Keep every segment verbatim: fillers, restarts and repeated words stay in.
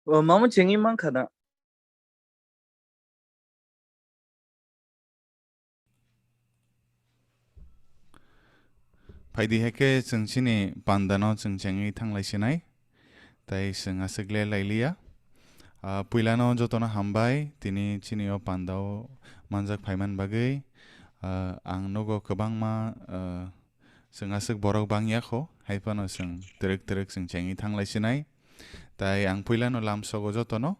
O, mamo chengwi mankha da. Phaidi hai khe chwng chini panda no chwng chengwi thanglai sinai. Tai chwng aswk le lailiya. Ah, puilano jotono hambai, tini chini o panda o manjak phaiman bagwi. Ah, ang nogo kwbangma, ah, chwng aswk borok bangya kho, hai phano chwng twrwk twrwk chwng chengwi thanglai sinai. Tai ang puilano lamsogo jotono.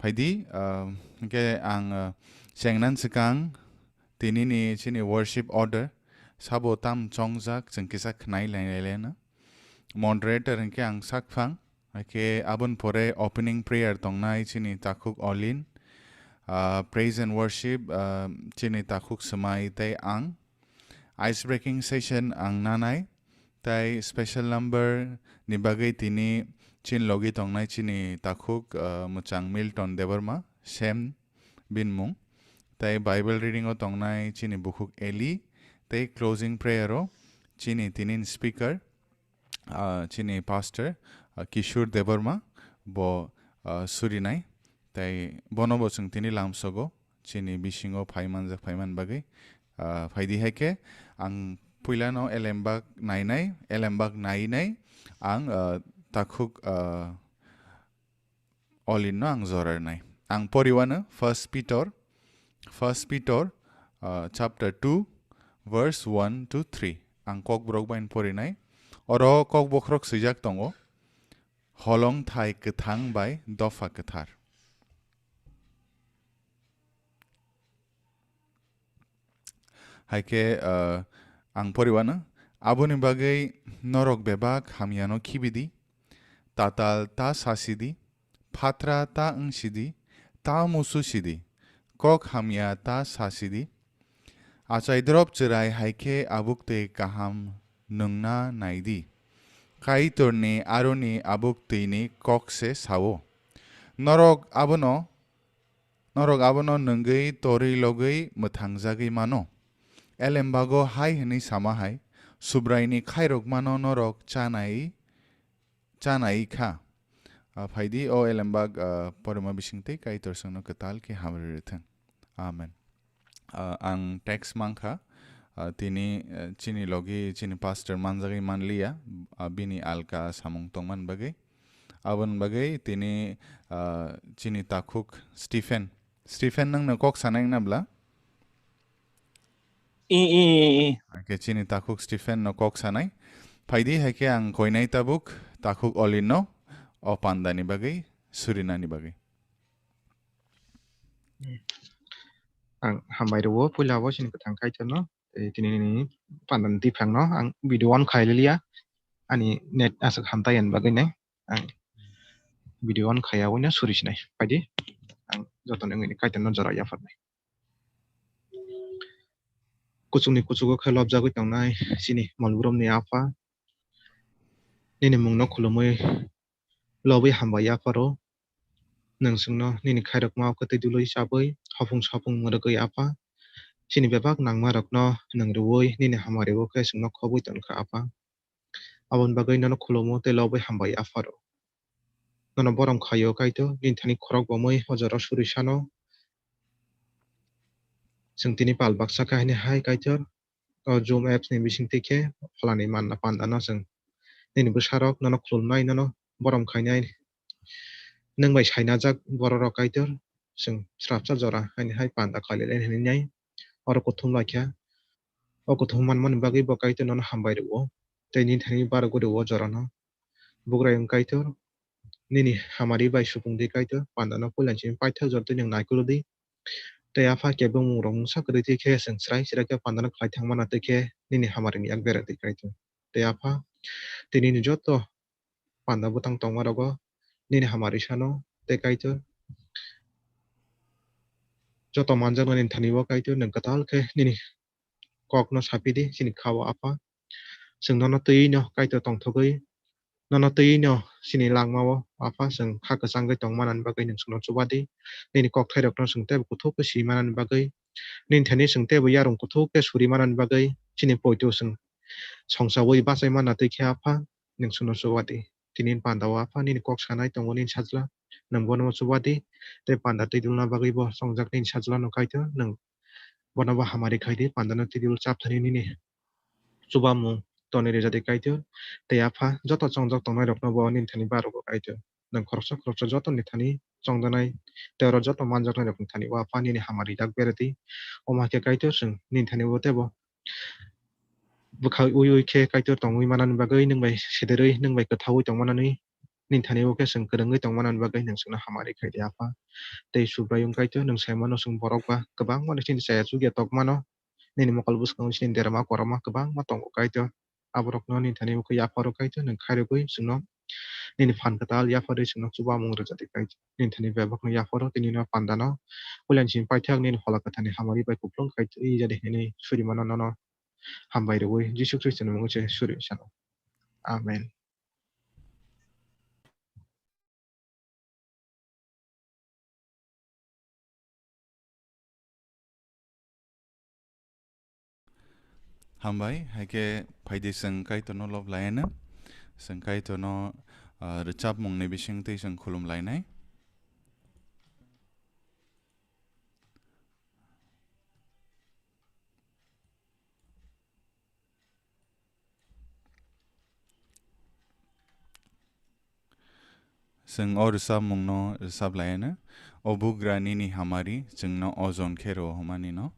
Phaidi, ah, hwnkhe ang, ah, chengnan swkang tini ni chini worship order sabo tam chongjak chwng kisa khnai lai lai no. Moderator hwnkhe ang sak phang, hakhe aboni pore opening prayer tongnai chini takhuk Olin, ah, praise and worship, ah, chini takhuk Swmai tei ang. Ice breaking session ang nanai, tai special number ni bagwi tini chini logi tongnai chini takhuk, ah, mwchang Milton Debbarma, Sam bini mung. Tai Bible reading o tongnai chini bukhuk Eli, tei closing prayer o chini tinin speaker, ah, chini pastor, ah, Kishore Debbarma, bo, ah, surinai. Tai bono bo chwng tini lamsogo, chini bisingo phai manjak phaiman bagwi. Ah, phaidi hai khe ang puilano elembak nainai, elembak nainai ang, ah, takhuk, ah, Olin no ang jora rwnai. Ang poriwano First Peter, First Peter, ah, chapter two, verse one to three. Ang kokborok bai porinai. Oro kokbokrok swijak tongo, Holong thai kwthang bai dopha kwthar. Hai khe, ah, ang poriwano, aboni bagwi norok bebak hamyano khibidi, tatal ta sasidi, phatra ta wngsidi, ta musu sidi, kok hamya ta sasidi. Achai drop chwrai hai khe abuk twi kaham nwngna naidi. Kaitorni aroni abuk twini kok se sao. Norok abono, norok abono nwngwi torwi logwi mwthangjagwi mano. Elembago hai hwnwi sama hai, Subraini khairokmano norok chanai, chanai kha. Ah, phaidi o elembak, ah, porima bisingtwi Kaitor chwngno kwtal khe hamri rwthwng. Amen. Ah, ang text mankha, ah, tini, ah, chini logi chini pastor manjagwi manliya, ah, bini alka samung tongman bagwi. Aboni bagwi tini, ah, chini takhuk Stephen. Stephen, nwngno kok sanai wngna bla? I, i, i, i. Hakhe chini takhuk Stephen no kok sanai. Phaidi hakhe ang koinai tabuk takhuk Olin no o panda ni bagwi surina ni bagwi. Ang hambai rwo puila bo chini kwthang Kaitor no. Tei tini ni panda ni tiphang no ang video on khai liya. Ani net aswk hamtai ani bagwi nai. Ang video on khaya wino suri sinai. Phaidi ang joto ni wngwi Kaitor no jora yapharnai. Kuchukni kuchugo khe lobjagwi tongnai chini Molborom ni Apha. Nini mungno khulumwi lobwi hambai Apha rw. Nwng chwngno nini khairokma o kwtwi dului chabwi hopung sopung mwrwgwi Apha. Chini bebak nangmarokno nwng rwui nini hamari o khe chwngno khobwi tonkha Apha. Aboni bagwi nono khulumo tei lobwi hambai Apha rw. Nono borom khaio Kaitor, nini thani khorok bomwi o jora suri sano. Chwng tini pal baksa kha hini hai Kaitor, o Zoom apps ni bisingtwi khe pholani manna panda no chwng nini bwsarok nono khulumnai, nono borom khainai, nwng bai sainajak bororok Kaitor, chwng srapsa jora haini hai panda khailai hini nai. Oro kuthum laikha, o kuthum manmani bagwi bo Kaitor nono hambai rwo, tei nini thani barogwi rwo o jorano. Bugrayung Kaitor, nini hamari bai supung di Kaitor, panda no puila chini paithak jora twi nwng naikolodi. Tei Apha kebo mung rok mungsa kwrwi twi khe chwng chwrai chwrai khe panda no khlai thangmana twi khe nini hamari ni yak bera di Kaitor. Tei Apha, tei nini joto panda bwtang tongma rogo nini hamari sano tei Kaitor joto manjaknani thani bo Kaitor nwng kwtal khe nini kokno sapidi chini kha-o Apha. Chwng nono twiwi no Kaitor tongthogwi, nono twiwi no chini langma-o Apha chwng kha kwchangwi tongmanani bagwi nwng chwngno chubadi. Nini kokthairokno chwng teibo kuthuk khe simanani bagwi, nini thani chwng teibo yarung kuthuk khe surimanani bagwi chini poito chwng songchaui bachai manna twi khe Apha nwng chwngno chubadi. Tini panda-o Apha nini kok sanai tongo nini sajla. Nwng bono chuba di, tei panda twi dulna bagwi bo chongjak nini sajla no Kaitor, nwng bono bo hamari khai di, panda no twi dul chap thani nini chubamung toni rijadi Kaitor, tei Apha, joto chongjak tongnai rokno bo nini thani barogo Kaitor. Nwng khoroksa khoroksa joto ni thani chongjaknai, tei oro joto manjaknai rokni thani o Apha nini hamari dak beradi. Omo hai khe Kaitor chwng nini thani bo teibo bwkha ui ui khe Kaitor tongwi manani bagwi, nwng bai sederwi, nwng bai kwthaui tongmanani, nini thani bo khe chwng kwrwngwi tongmanani bagwi nwng chwngno hamari khai di Apha. Tei Subraiyung Kaitor, nwng sai mano chwng borok ba kwbangma nini chaya chukya tongmano, nini mokol bwskango chini derma korma kwbangma tongo Kaitor. Aborokno nini thani bo khe yapharo Kaitor, nwng khairogwi chwngno nini phan kwtal yapharwi chwngno chubamung rwjadi Kaitor. Nini thani bebakno yapharo tei nini pandano puilani simi paithak nini hola kwthani hamari bai kupulung khai twi jadi hinwi surimano nono hambai rwui Jisu Khristoni mungwi se suri sano. Amen. Hambai, hai khe phaidi chwng Kaitorno lob laianw. Chwng Kaitorno, ah, rwchapmungni bisingtwi chwng khulum lainai. Chwng o rwchapmungno rwchap laianw, o bugra nini hamari chwngno ojon khe rw hwnmanino.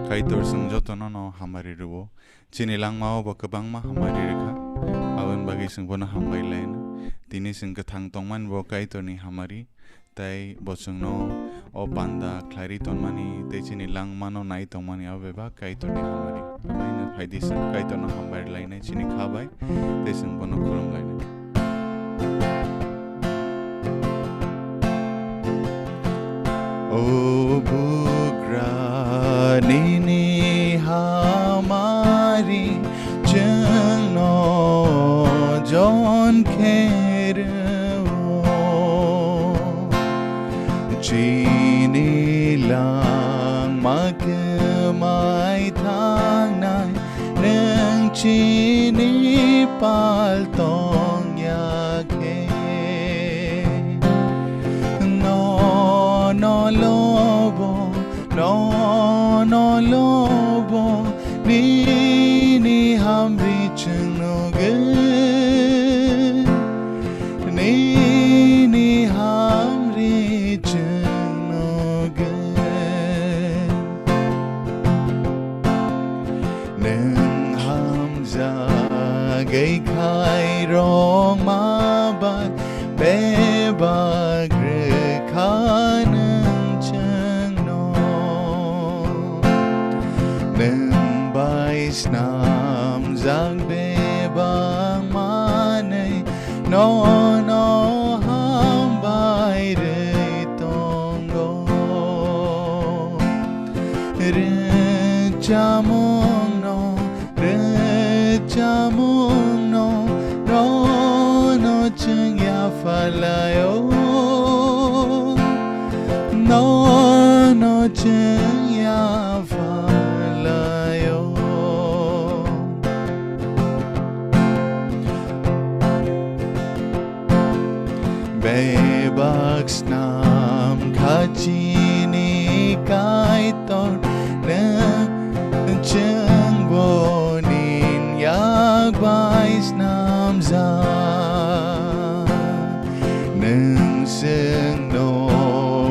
Kaitor chwng jotono no hamari rwo. Chini langmao bo kwbangma hamari rwkha. Aboni bagwi chwng bono hambai lainw. Tini chwng kwthang tongmani bo Kaitorni hamari. Tei bo chwngno o panda khlairwi tonmani tei chini langmano nai tongmani abo bebak Kaitorni hamari. Haino phaidi chwng Kaitorno hambai lainai chini kha bai tei chwng bono khulum lainai. O bugra nini hamari chwngno jon khe rwo. Chini langma kwmai thangnai nwng chini pal tong ya khe. Nono lobo, nono lobo, nini hamri chwng nugwi, nini hamri chwng nugwi. Nwng hamjagwi khairokma bai bebak rwkha nwng chwngno. Nwng bai snamjak bebak manwi nono hambai rwi tongo. Rwchapmungno, rwchapmungno, nono chwng yapharlaio, nono chwng yapharlaio. Bebak snam kha chini Kaitor nwng, chwng bonin yak bai snamjak. Nwng chwngno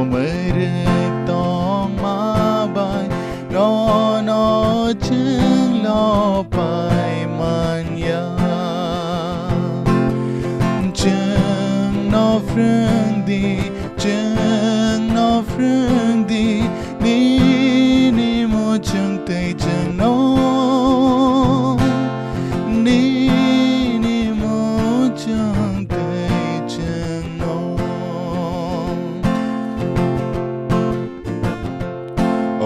mwrwk tongma bai nono chwng lopai manya. Chwngno phrwng di, chwngno phrwng di, nini muchung twi chwngno, nini muchung twi chwngno. O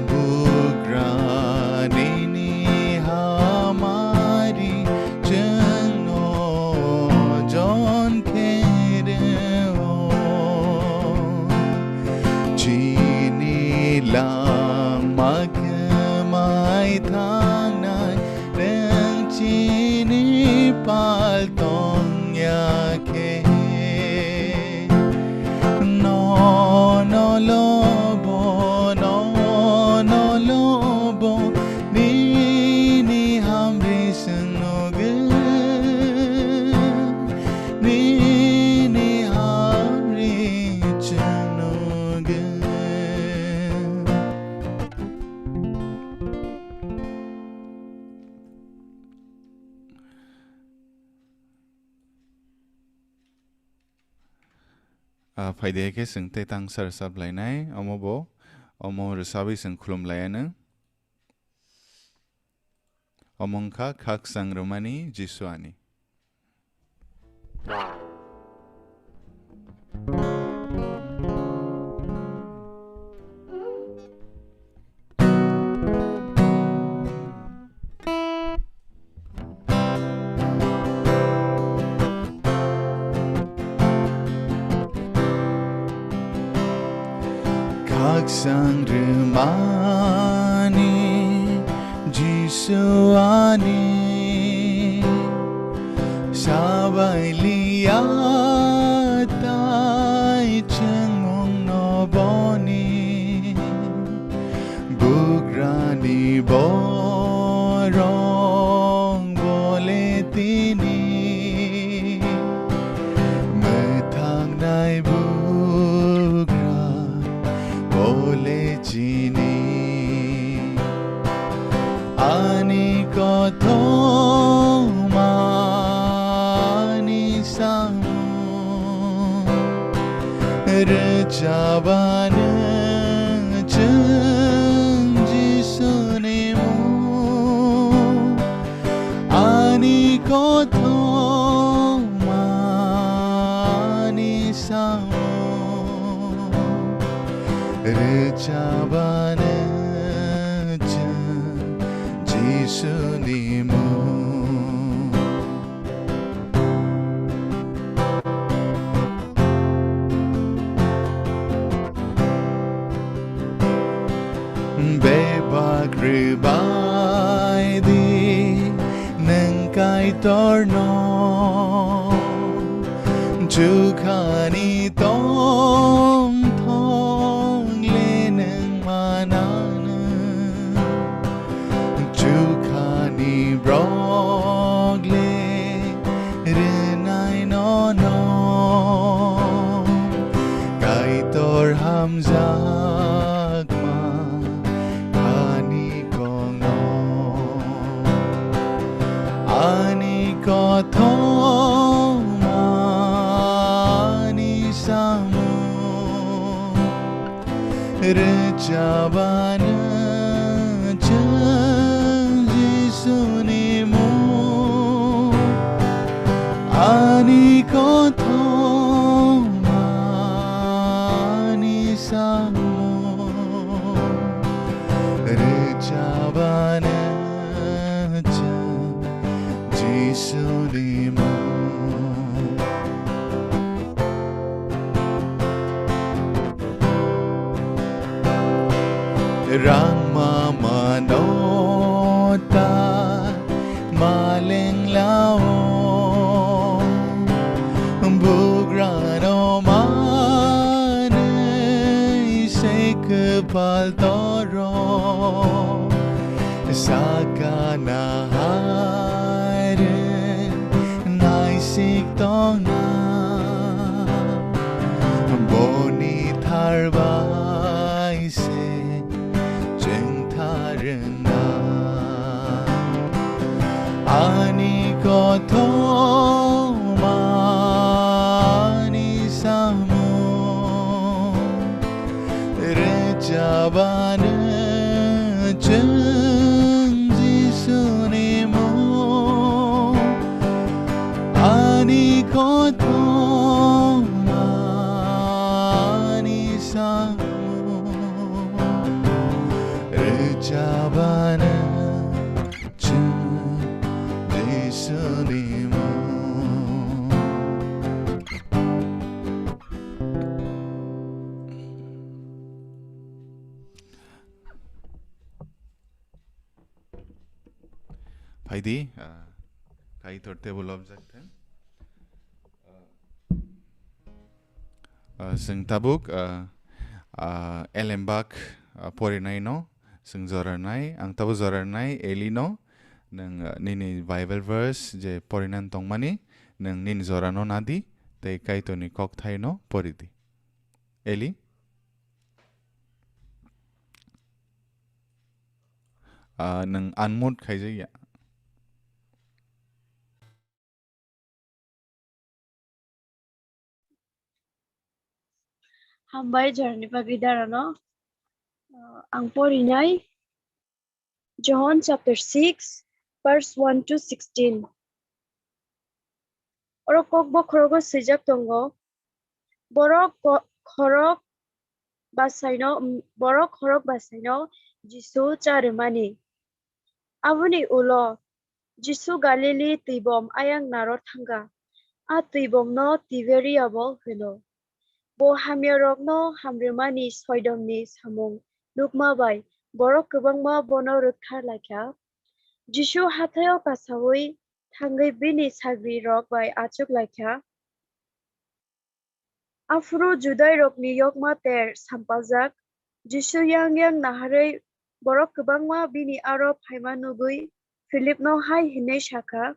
bugra nini hamari chwngno jon khe rwo. Chini langma Ah, phaidi khe chwng tei tang sar sap lainai, omo bo, omo rwchabwi chwng khulum laianw. Omo wngkha khakchang rwmani Jisu ani. Khakchang rwmani Jisu ani, sabai liya tai chwngmungno boni. Bugrani borok bole tini, mwthangnai bugra bole chini. Ani kothoma ani samung rwchabano chwng Jisuni mung. Ani kothoma ani samung rwchabano chwng Jisuni mung. Bebak rwbai di nwng Kaitorno, chukhani tongthok le nwng mananw. Chukhani borok le rwnai nono, Kaitor hamjakma ani kokno. Ani kothoma ani samung rwchabano chwng Jisuni mung. Ani kothoma ani samung rwchabano chwng Jisuni mung. Rangma mano ta maleng lao, bugrano manwi se kwpal toro, sakana hai rw naisik tongna, boni thar bai se chwng tharwngna. Ani kothoma ani samung rwchabano chwng Jisuni mung. Ani kothoma ani samung rwchabano chwng Jisuni mung. Phaidi, ah, Kaitor teibo lobjak thang. Ah, chwng tabuk, ah, ah, elembak, ah, porinai no, chwng jora nai, ang tabuk jora nai, Eli no, nwng, ah, nini Bible verse je porinan tongmani, nwng nini jora no nadi, tei Kaitor ni kokthai no poridi. Eli? Ah, nwng unmute khaijak ya. Hambai jorani bagwi darano. Uh, ang porinai John chapter six, verse one to sixteen. Oro kok bokhorogo swijak tongo, borok ko-, khorok basaino, borok khorok basaino Jisu charwmani. Aboni ulo Jisu Galili twibom ayang naro thangkha. A twibomno Tiberia bo hwno. Bo hamyarokno hamrwmani soidomni samung nukma bai borok kwbangma bono rwkthar laikha. Jisu hathaio kasaui thangwi bini sagrirok bai achuk laikha. Aphuru Judairokni yokma ter sampajak, Jisu yang yang naharwi borok kwbangma bini aro phaima nugwi Philipno hai hwnwi sakha,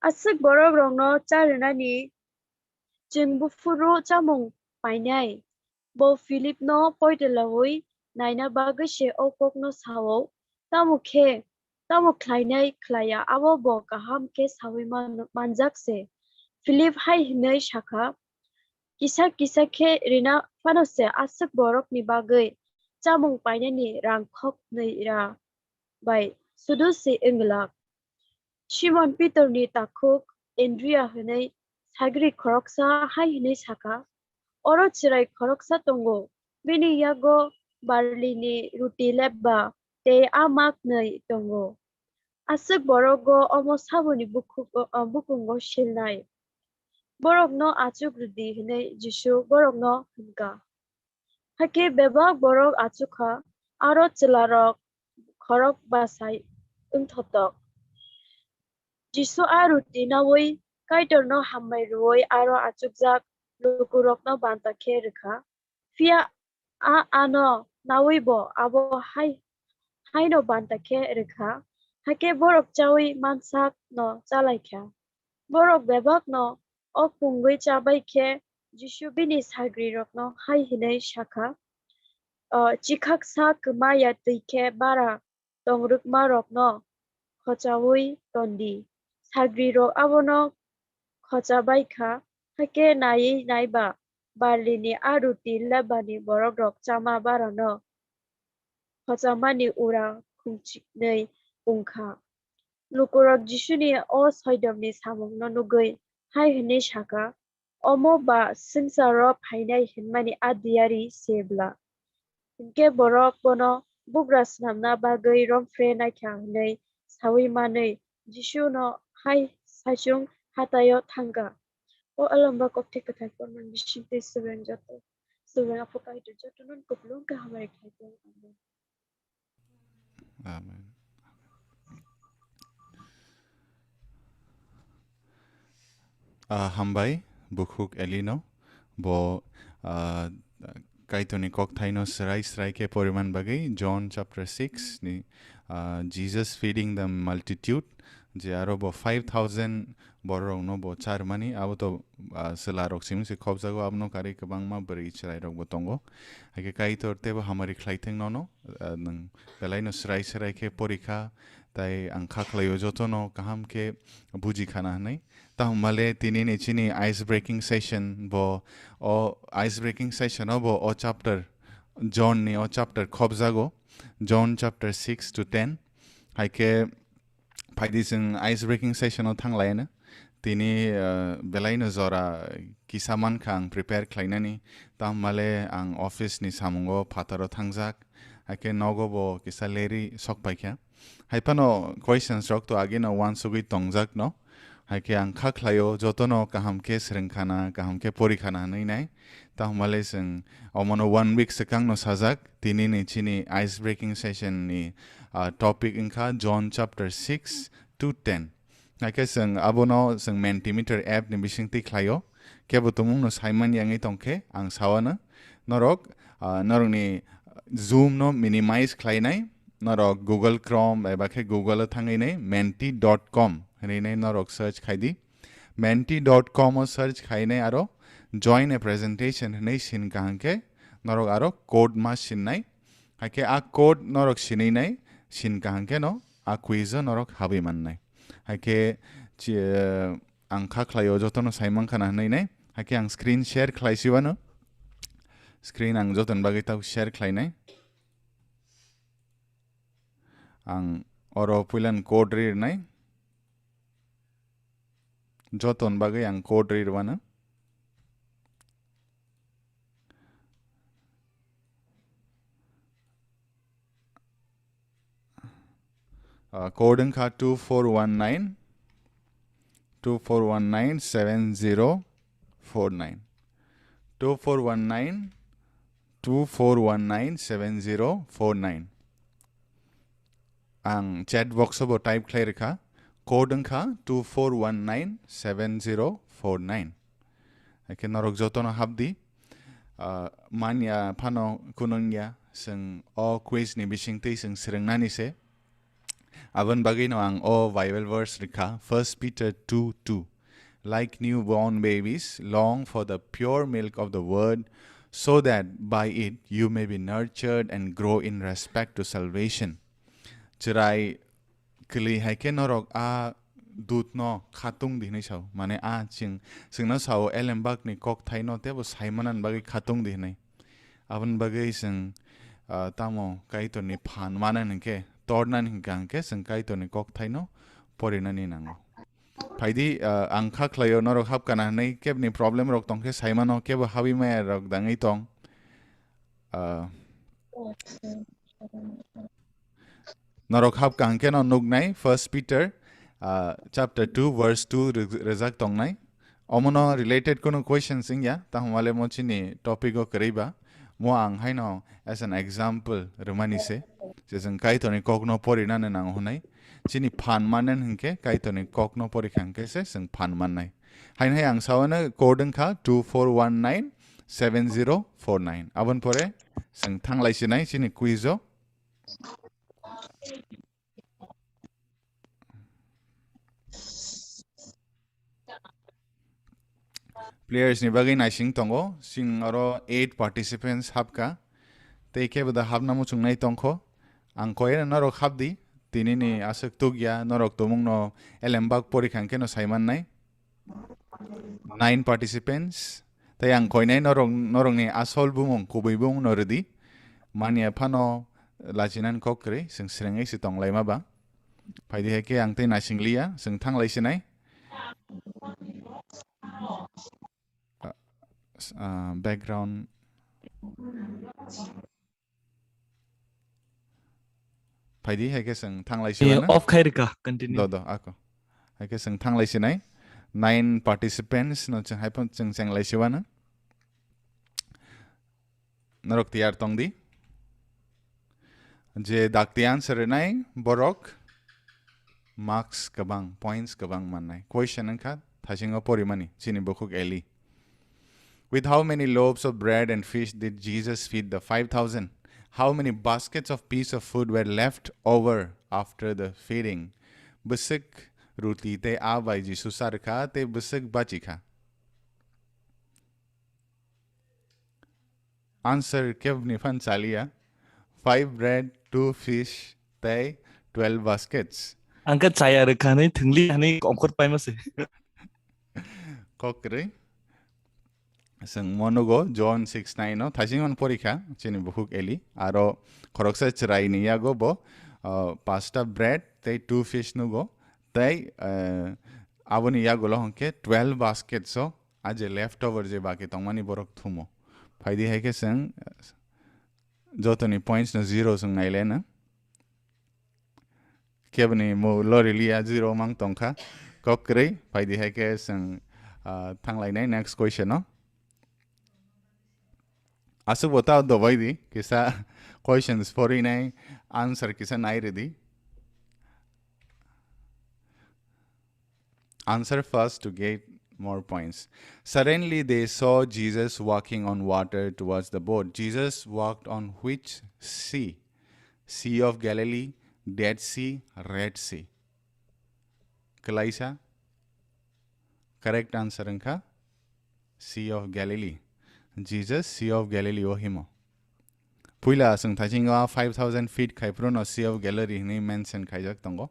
"Aswk borokrokno cha rwnani chwng buphuru chamung painai?" Bo Philipno poitelaui naina bagwi se o kokno sao, tamo khe, tamo khlainai khlaiya abo bo kaham khe saui man-, manjak se. Philip hai hwnwi sakha, "Kisa kisa khe rina phano se aswk borokni bagwi chamung painani rang khoknwi ra bai sudu se wnglak." Simon Pitorni takhuk Andria hwnwi sagri khoroksa hai hwnwi sakha, "Oro chwrai khoroksa tongo, bini yago barlini ruti lebba tei a maknwi tongo. Aswk borokgo omo saboni bukhuk-, o, bukungo silnai. Borokno achuk rwdi," hwnwi Jisu borokno hwnkha. Hakhe bebak borok achukha, aro chwlarok khorok bachai wngthotok. Jisu a ruti naui Kaitorno hambai rwui aro achukjak lukurokno banta khe rwkha. Phiya a ano naui bo abo hai, haino banta khe rwkha, hakhe borok chaui mansakno chalaikha. Borok bebakno o kungwi chabai khe Jisu bini sagrirokno hai hwnwi sakha, "O chikhaksa kwmaya twi khe bara tongrwkmarokno khochaui tondi." Sagrirok abono khochabai kha, hakhe naiwi naiba barlini a ruti lebani borokrok chama barano khochamani ura khungchiknwi wngkha. Lukurok Jisuni o soidomni samungno nugwi hai hwnwi sakha, "Omo ba swngcharo phainai hwnmani a diyari se bla?" Hinkhe borok bono bugra snamna bagwi romphre naikha hwnwi saui manwi Jisuno hai saichung hataio thangkha. O alamba kokthai kwthai pormani bisingtwi subeng joto, subeng Apha Kaitor jotono kupulung kaham bai khlai tong. Amen. Amen. Ah, hambai, bukhuk Elino, bo, ah, Kaitorni kokthaino srai srai khe poriman bagwi John chapter six ni, ah, Jesus feeding the multitude, je aro bo five thousand bororokno bo charmani, abo to, ah, chwlarok simi se khopjago, abono karwi kwbangma bwrwi chwrairokbo tongo. Hakhe Kaitor teibo hamari khlaithwng nono, ah, nwng belaino srai srai khe porikha, tai ang kha khlaio jotono kaham khe bujikhana hwnwi. Tahumale tinini chini ice breaking session bo, o ice breaking session o bo o chapter, John ni o chapter khopjago, John chapter six to ten. Haikhe phaidi chwng ice breaking session o thanglaino. Tini, uh, belaino jora kisa mankha ang prepare khlainani. Tamhumale ang office ni samungo phataro thangjak. Haikhe nogo bo kisa leri sok paikha. Haiphano questions rok to agino uansugwi tongjakno. Haikhe ang kha khlaio jotono kaham khe swrwngkhana, kaham khe porikhana hwnwi nai. Tamhumale chwng omono one week swkangno sajak, tinini chini ice breaking session ni, ah, topic wngkha John chapter six to ten. Haikhe chwng abono chwng Mentimeter app ni bisingtwi khlaio. Kebo tumungno saiman yangwi tongkhe ang sawano. Norok, ah, norokni Zoom no minimize khlainai, norok Google Chrome eba khe Google o thangwi nai menti dot com hwnwi nai norok search khaidi. Menti dot com o search khainai aro join a presentation hwnwi sin kaham khe norok aro code ma sinnai. Haikhe a code norok sinwi nai, sin kaham khe no a quiz o norok habwi mannai. Haikhe chi-, ang kha khlaio jotono saiman khana hwnwi nai. Haikhe ang screen share khlai sibano. Screen ang jotoni bagwi tabuk share khlainai. Ang oro puilan code ri rwnai. Jotoni bagwi ang code ri rwano. Uh, code wngkha two four one nine, two four one nine seven zero four nine. Two four one nine, two four one nine seven zero four nine. Ang chat box o bo type khlai rwkha. Code wngkha two four one nine seven zero four nine. Haikhe norok jotono hapdi. Ah, manya phano kunungya, chwng o quiz ni bisingtwi chwng swrwngnani se. Aboni bagwino ang o Bible verse rwkha, First Peter two two. Like newborn babies, long for the pure milk of the word, so that by it you may be nurtured and grow in respect to salvation. Chwrai kwlwi hai khe norok a dudno khatung di hwnwi sao, mane a chwng, chwngno sao elembakni kokthaino teibo saimanani bagwi khatung di hwnwi. Aboni bagwi chwng, ah, tamo Kaitorni phan manani hwnkhe, tornani hwnkha hwnkhe chwng Kaitorni kokthaino porinani nango. Phaidi, ah, ang kha khlaio norok hapkana hwnwi kebni problem rok tongkhe saimano, kebo habwi maya rok dangwi tong. Ah, norok hapkha hwnkhe no nuknai First Peter, ah, chapter two verse two re-, rwjak tongnai. Omono related kunu questions wngya, tamo wale mo chini topic o kwrwi ba. Mo ang haino as an example rwmani se, je chwng Kaitorni kokno porinani nango hwnwi. Chini phan manen hwnkhe Kaitorni kokno porikha hwnkhe se chwng phan mannai. Haino hai ang sawano code wngkha two four one nine seven zero four nine. Aboni pore chwng thanglai sinai chini quiz o. Players ni bagwi naising tongo, chwng oro eight participants hapkha, tei kebo da hapna muchungnai tongkho. Ang koyeno norok hapdi, tinini aswk tukya, norok tumungno elembak porikha hwnkhe no saimannai. Nine participants, tei ang koinai norok, norokni asol bumung, kubui bumung no rwdi. Manya phano lachinani kok kwrwi, chwng srengwi se tonglaima ba. Phaidi hai khe ang tei naising liya, chwng thanglai sinai. Ah, s-, ah, background. Phaidi hai khe chwng thanglai Eh, siwano. Off khai rwkha, continue. Do, do, ako. Hai khe chwng thanglai sinai. Nine participants no chwng hai phano chwng chenglai siwano. Norok tiyar tongdi. Je dakti answer rinai borok marks kwbang, points kwbang mannai. Question wngkha, thasingo porimani, chini bukhuk Eli. With how many loaves of bread and fish did Jesus feed the five thousand? How many baskets of piece of food were left over after the feeding? Bwswk ruti tei aa bai Jisu cha rwkha tei bwswk bachi kha? Answer kebni phan chaliya. Five bread, two fish, tei twelve baskets. Ang khe chaya rwkha hwnwi thwngli hwnwi ongkhor paima se. Kok kwrwi. Chwng mo nugo John six nine o, thaiching on porikha, chini bukhuk Eli. Aro khoroksa chwraini yago bo, uh, pasta bread tei two fish nugo. Tei, uh, aboni yagulo hwnkhe twelve baskets o, a je leftover je baki tongmani borok thumo. Phaidi hai khe chwng, uh, jotoni points no zero chwng naileno. Keboni mo lori liya zero mang tongkha. Kok kwrwi, phaidi hai khe chwng, ah, thanglainai next question o. Aswk bo ta dobai di, kisa questions porinai answer kisa nai rwdi. Answer first to get more points. Suddenly they saw Jesus walking on water towards the boat. Jesus walked on which sea? Sea of Galilee, Dead Sea, Red Sea. Kwlaisa. Correct answer wngkha Sea of Galilee. Jesus Sea of Galilee o himo. Puila chwng thaisingo a five thousand feet khai phuru no Sea of Galilee hwnwi mention khaijak tongo.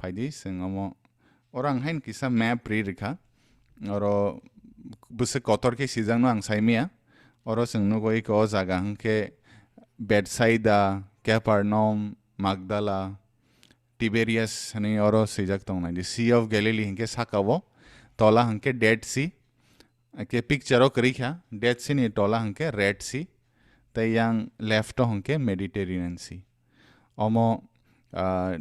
Phaidi chwng omo. Oro ang hain kisa map ri rikha. Oro bwswk kotor khe sijakno ang saimaya. Oro chwng nugo iko o jaga hwnkhe Bethsaida, Capernaum, Magdala, Tiberias hwnwi oro swijak tongnai di. Sea of Galilee hwnkhe saka-o, tola hwnkhe Dead Sea. Hwnkhe picture-o kwrwi kha, Dead Sea ni tola hwnkhe Red Sea, tei yang left-o hwnkhe Mediterranean Sea. Omo, ah,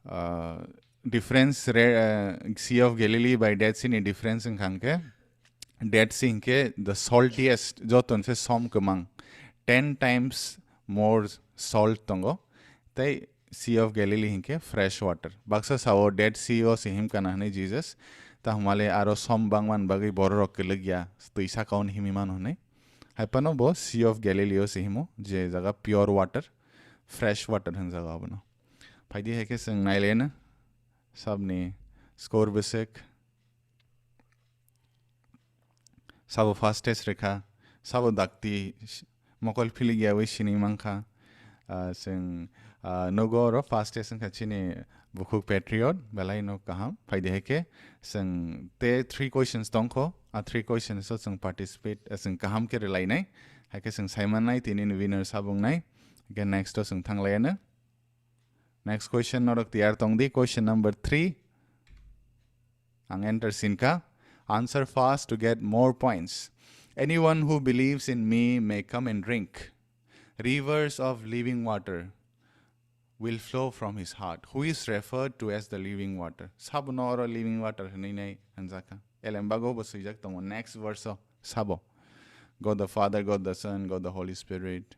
ah, difference re-, ah, Sea of Galilee bai Dead Sea ni difference wngkha hwnkhe, Dead Sea hwnkhe the saltiest, joto ni se som kwmang, ten times more salt tongo, tei Sea of Galilee hwnkhe fresh water. Baksa sao Dead Sea o se himkana hwnwi Jesus, ta hwnmale aro som bangmani bagwi bororok kwlwkya, twi saka-o himwi mano hwnwi. Hai phano bo Sea of Galilee o se himo, je jaga pure water, fresh water hwnjago abono. Phaidi hai khe chwng nailaina, sabni score bwswk. Sabo fastest rwkha, sabo dakti s-, mokol philikyawi sini mankha. Ah, chwng, ah, nugo oro fastest wngkha chini bukhuk Patriot, belai no kaham. Phaidi hai khe chwng te three questions tongkho, a three questions o chwng participate, ah, chwng kaham khe rwlainai. Hai khe chwng saimannai tini ni winner sabo wngnai. Hwnkhe next o chwng thanglaiano. Next question norok tiyar tongdi, question number three. Ang enter sinkha. Answer fast to get more points. Anyone who believes in me may come and drink. Rivers of living water will flow from his heart. Who is referred to as the living water? Sabo no oro living water hwnwi nai hwnjakha. Elembago bo swijak tongo next verse o sabo. God the Father, God the Son, God the Holy Spirit.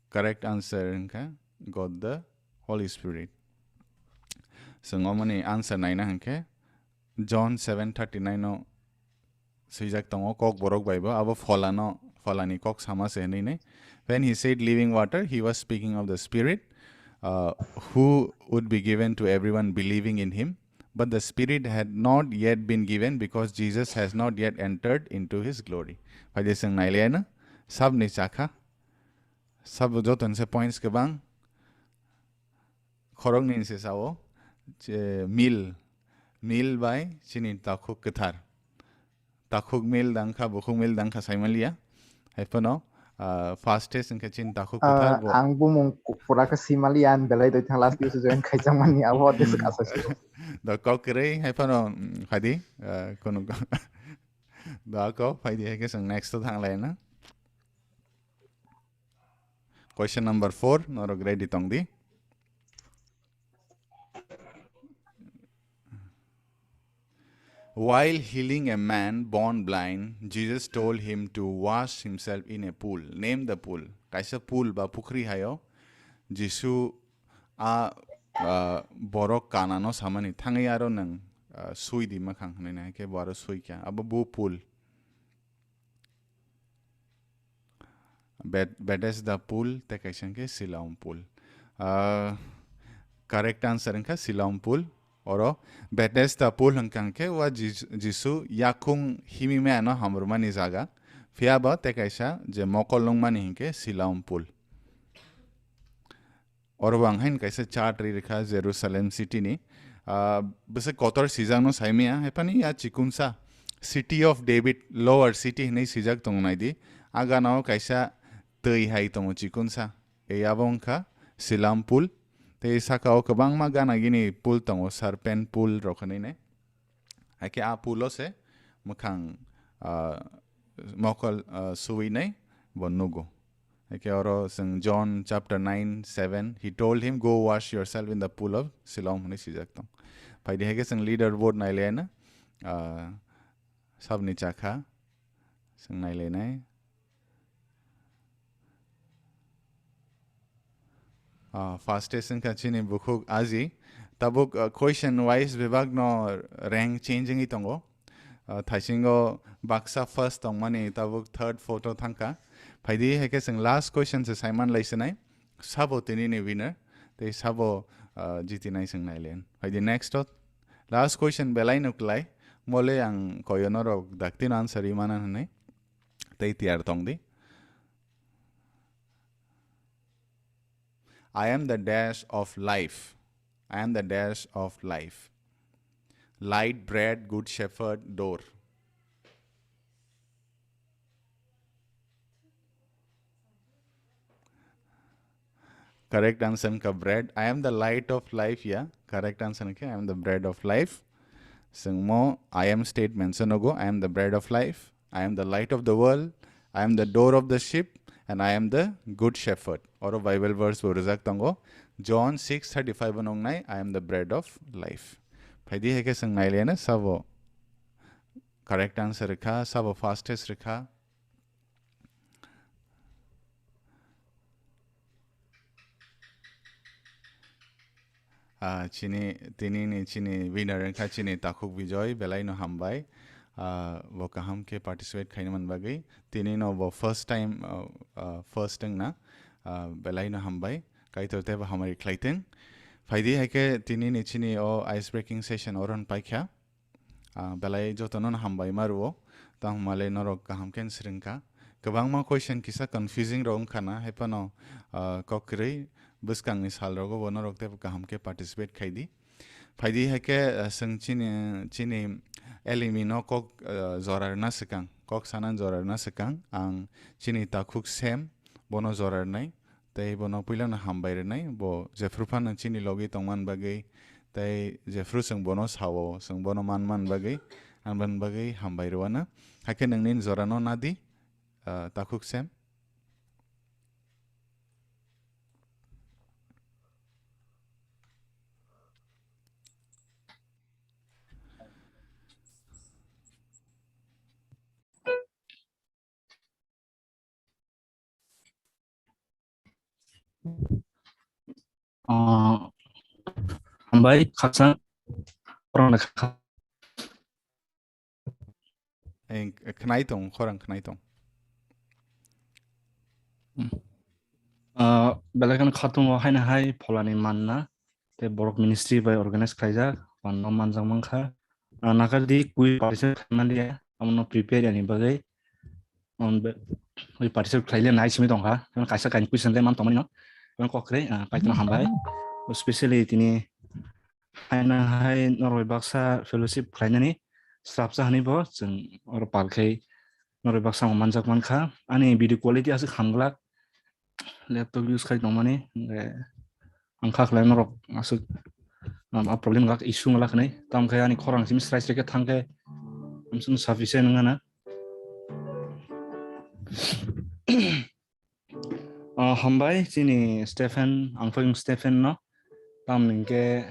Correct answer hwnkha God the Holy Spirit. Chwng omoni answer naina hwnkhe John seven thirty-nine o swijak tongo, kok borok bai bo, abo pholano, pholani kok sama se hwnwi nai. When he said living water, he was speaking of the Spirit, uh, who would be given to everyone believing in him. But the Spirit had not yet been given because Jesus has not yet entered into his glory. Phaidi chwng nailaiano, sabni chakha, sabo joto ni se points kwbang, khoroknwi ni se sao, je meal, meal bai chini takhuk kwthar. Takhuk meal dangkha, bukhuk meal dangkha saimaliya. Hai phano, ah, fastest wngkha chini takhuk kwthar bo. Ang bumung ku-, pura khe simaliya, ang belai doi thang last use jeng khaijak mani abo de se kasa se. Da kok kwrwi hai phano, mm, phaidi, ah, kunu ko-, da kok phaidi hai khe chwng next o thang lai na. Question number four, norok ready tongdi. While healing a man born blind, Jesus told him to wash himself in a pool. Name the pool. Kaisa pool ba pukhri hayo Jisu a, a, borok kanano samani, "Thangwi aro nwng, a, sui di mwkhang," hwnwi nai khe bo aro sui kha. Abo bo pool. Bet-, Bethesda pool tei kaisa hwnkhe Siloam pool. Ah, correct answer wngkha Siloam pool. Oro Bethesda pool hwnkha hwnkhe wa Jis-, Jisu yakhung himimano hamrwmani jaga. Phiya bo tei kaisa je mokol nungmani hwnkhe Siloam pool. Oro bo ang haino kaisa chart ri rikha Jerusalem city ni. Ah, bwswk kotor sijak no saimaya, hai phano ya chikunsa City of David, Lower City hinwi sijak tongo nai di. A gana o kaisa twi hai tongo chikunsa. E abo wngkha Siloam pool. Tei saka o kwbangma gana gini pool tongo, serpent pool rok hinwi nai. Haikhe a pool o se mwkhang, ah, mokol, ah, suwi nai bo nugo. Haikhe oro chwng John chapter nine seven, "He told him, 'Go wash yourself in the pool of Siloam,'" hwnwi swijak tong. Phaidi haikhe chwng leader board nailaina, ah, sabni chakha chwng nailainai. Ah, fastest wngkha chini bukhuk Aji. Tabuk, ah, question wise bebak no rank change wngwi tongo. Ah, thaisingo baksa first tongmani tabuk third, fourth o thangkha. Phaidi haikhe chwng last question se saiman laisinai. Sabo tini ni winner. Tei sabo, ah, jitinai chwng nailen. Phaidi next o. Last question belai no klai. Mole ang koyono rok daktino answer ri mana hwnwi. Tei tiyar tongdi. "I am the dash of life. I am the dash of life. Light, bread, good shepherd, door." Correct answer wngkha bread. I am the light of life, ya. Correct answer wngkha I am the bread of life. Swngmo I am statement se nogo, I am the bread of life, I am the light of the world, I am the door of the sheep, and I am the good shepherd. Oro Bible verse bo rijak tongo. John six thirty-five o nongnai, I am the bread of life. Phaidi hai khe swng nailena sabo correct answer rikha, sabo fastest rikha. Ah, chini, tini ni chini winner wngkha chini Takhuk Bijoy, belai no hambai. Ah, bo kaham khe participate khaina man bagwi. Tini no bo first time, ah, ah, first wngna, ah, belai no hambai. Kaitor tei bo hamari khlaiteng. Phaidi hai khe tini ni chini o ice breaking session oron paikha. Ah, belai jotono no hambai ma rwo. Tamo hwnmale norok kaham khe swrwngkha. Kwbangma question kisa confusing rok wngkha na, hai phano, ah, kok kwrwi bwskangni sal rogo bo norok teibo kaham khe participate khai di. Phaidi hai khe, ah, swng chini, chini Elimi no kok, ah, jora rwna swkang, kok sana jora rwna swkang ang chini Takhuk Sem bono jora rwnai. Tei bono puilano hambai rwnai, bo jephru phano chini logi tongman bagwi, tei jephru chwng bono sao, chwng bono manman bagwi, aboni bagwi hambai rwano. Hakhe nwng nini jorano nadi, ah, Takhuk Sem. Ah, hambai, khaksa, khorang kha-, Eng, khnai tong, khorang khnai tong. Hmm. Ah, belai kheno khatungo haino hai pholani manna. Tei borok ministry bai organize khlaijak, panno manjak mankha. Ah, nakardi kui parisa khaimaliya, amono prepare yani bagwi. On be, ui parisa khlaile nai simi tongkha. Kaisa kaini question le man tongmani no. Kok kre, ah, paitno hambai. Especially tini haino hai noroi baksa fellowship khlainani srapsa hani bo chwng oro pal khai noroi baksa manjak mankha. Ani video quality aswk hamglak. Laptop use khai tongmani, hwnkhe ang kha khlai norok aswk, um, a problem wngkha, issue wngkha khnai. Tamo khe ani khorang simi srai srai khe thang khe, amsung sufficient wngkha na. Oh, hambai chini Stephen, ang phai Stephen no. Tamni hwnkhe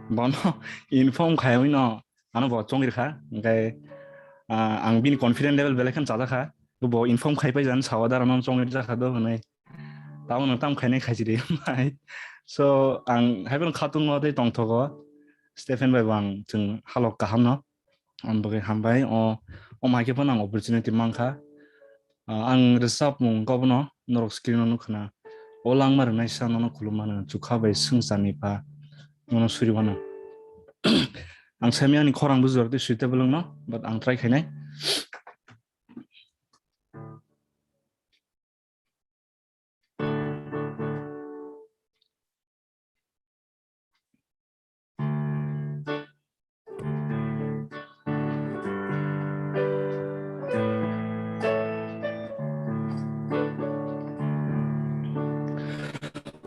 bono inform khaiwi no ano bo chongri kha. Hwnkhe, ah, ang bini confident level belai khan chajakha. Bo inform khai pai jan sawa dara no chongri jakha do hwnwi. Tamo no tam khainai khaisidi bai. So, ang haiphano khatungo tei tongthogo. Stephen bai bo ang chwng halok kaham no. Ang bagwi hambai. O, o mai khe phano ang opportunity mankha. Ah, ang rwchapmung kobono norok screen o nukha na. O langma rwnai sa nono khulumano chukha bai swngcharni pha nono suri wano. Ang sami ani khorang bujor tei suitable wngno, but ang try khainai.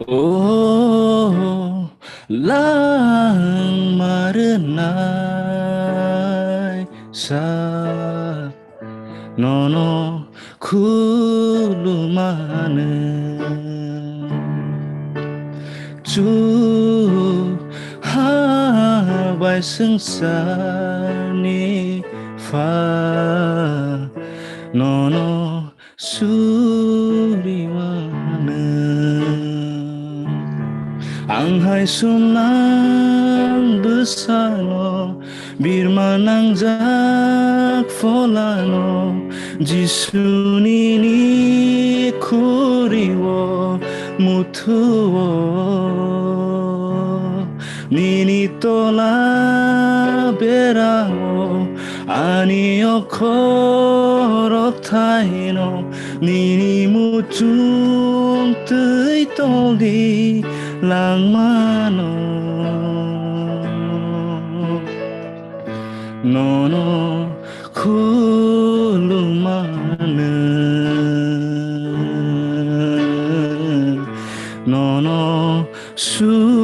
O langma rwnai sa nono khulumano. Chu ha bai swngcharni pha nono suriwano. Ang hai sumnang bwsano birma nangjak pholano, Jisu nini khuriwo muthuwo. Nini tola berao ani okhorok thaino, nini muchung twi toldi langmano. Nono khulumano. No Nono suriwano.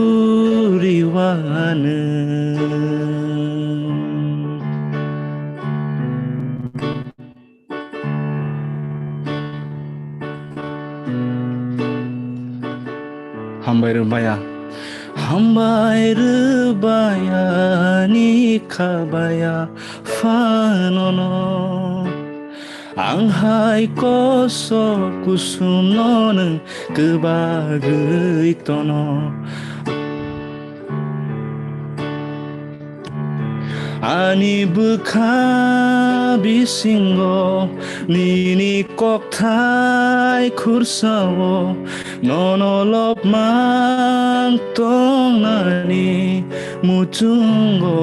Hambai rwbaya. Hambai rwbaya ni khabaya phanono. Ang hai kosok kusumno nwng kwbagwi tono. Ani bwkha bisingo nini kokthai khursao, nono lobmang tongnani muchungo.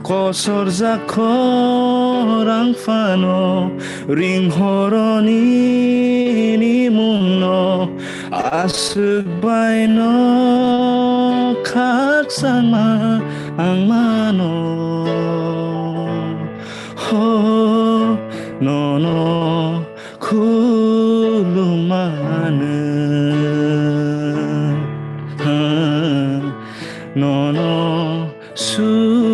Kosorjak khorang phano ringhoro nini mungno, aswk baino khakchangma ang mano. Ho, nono khulumano, ha, nono suriwano.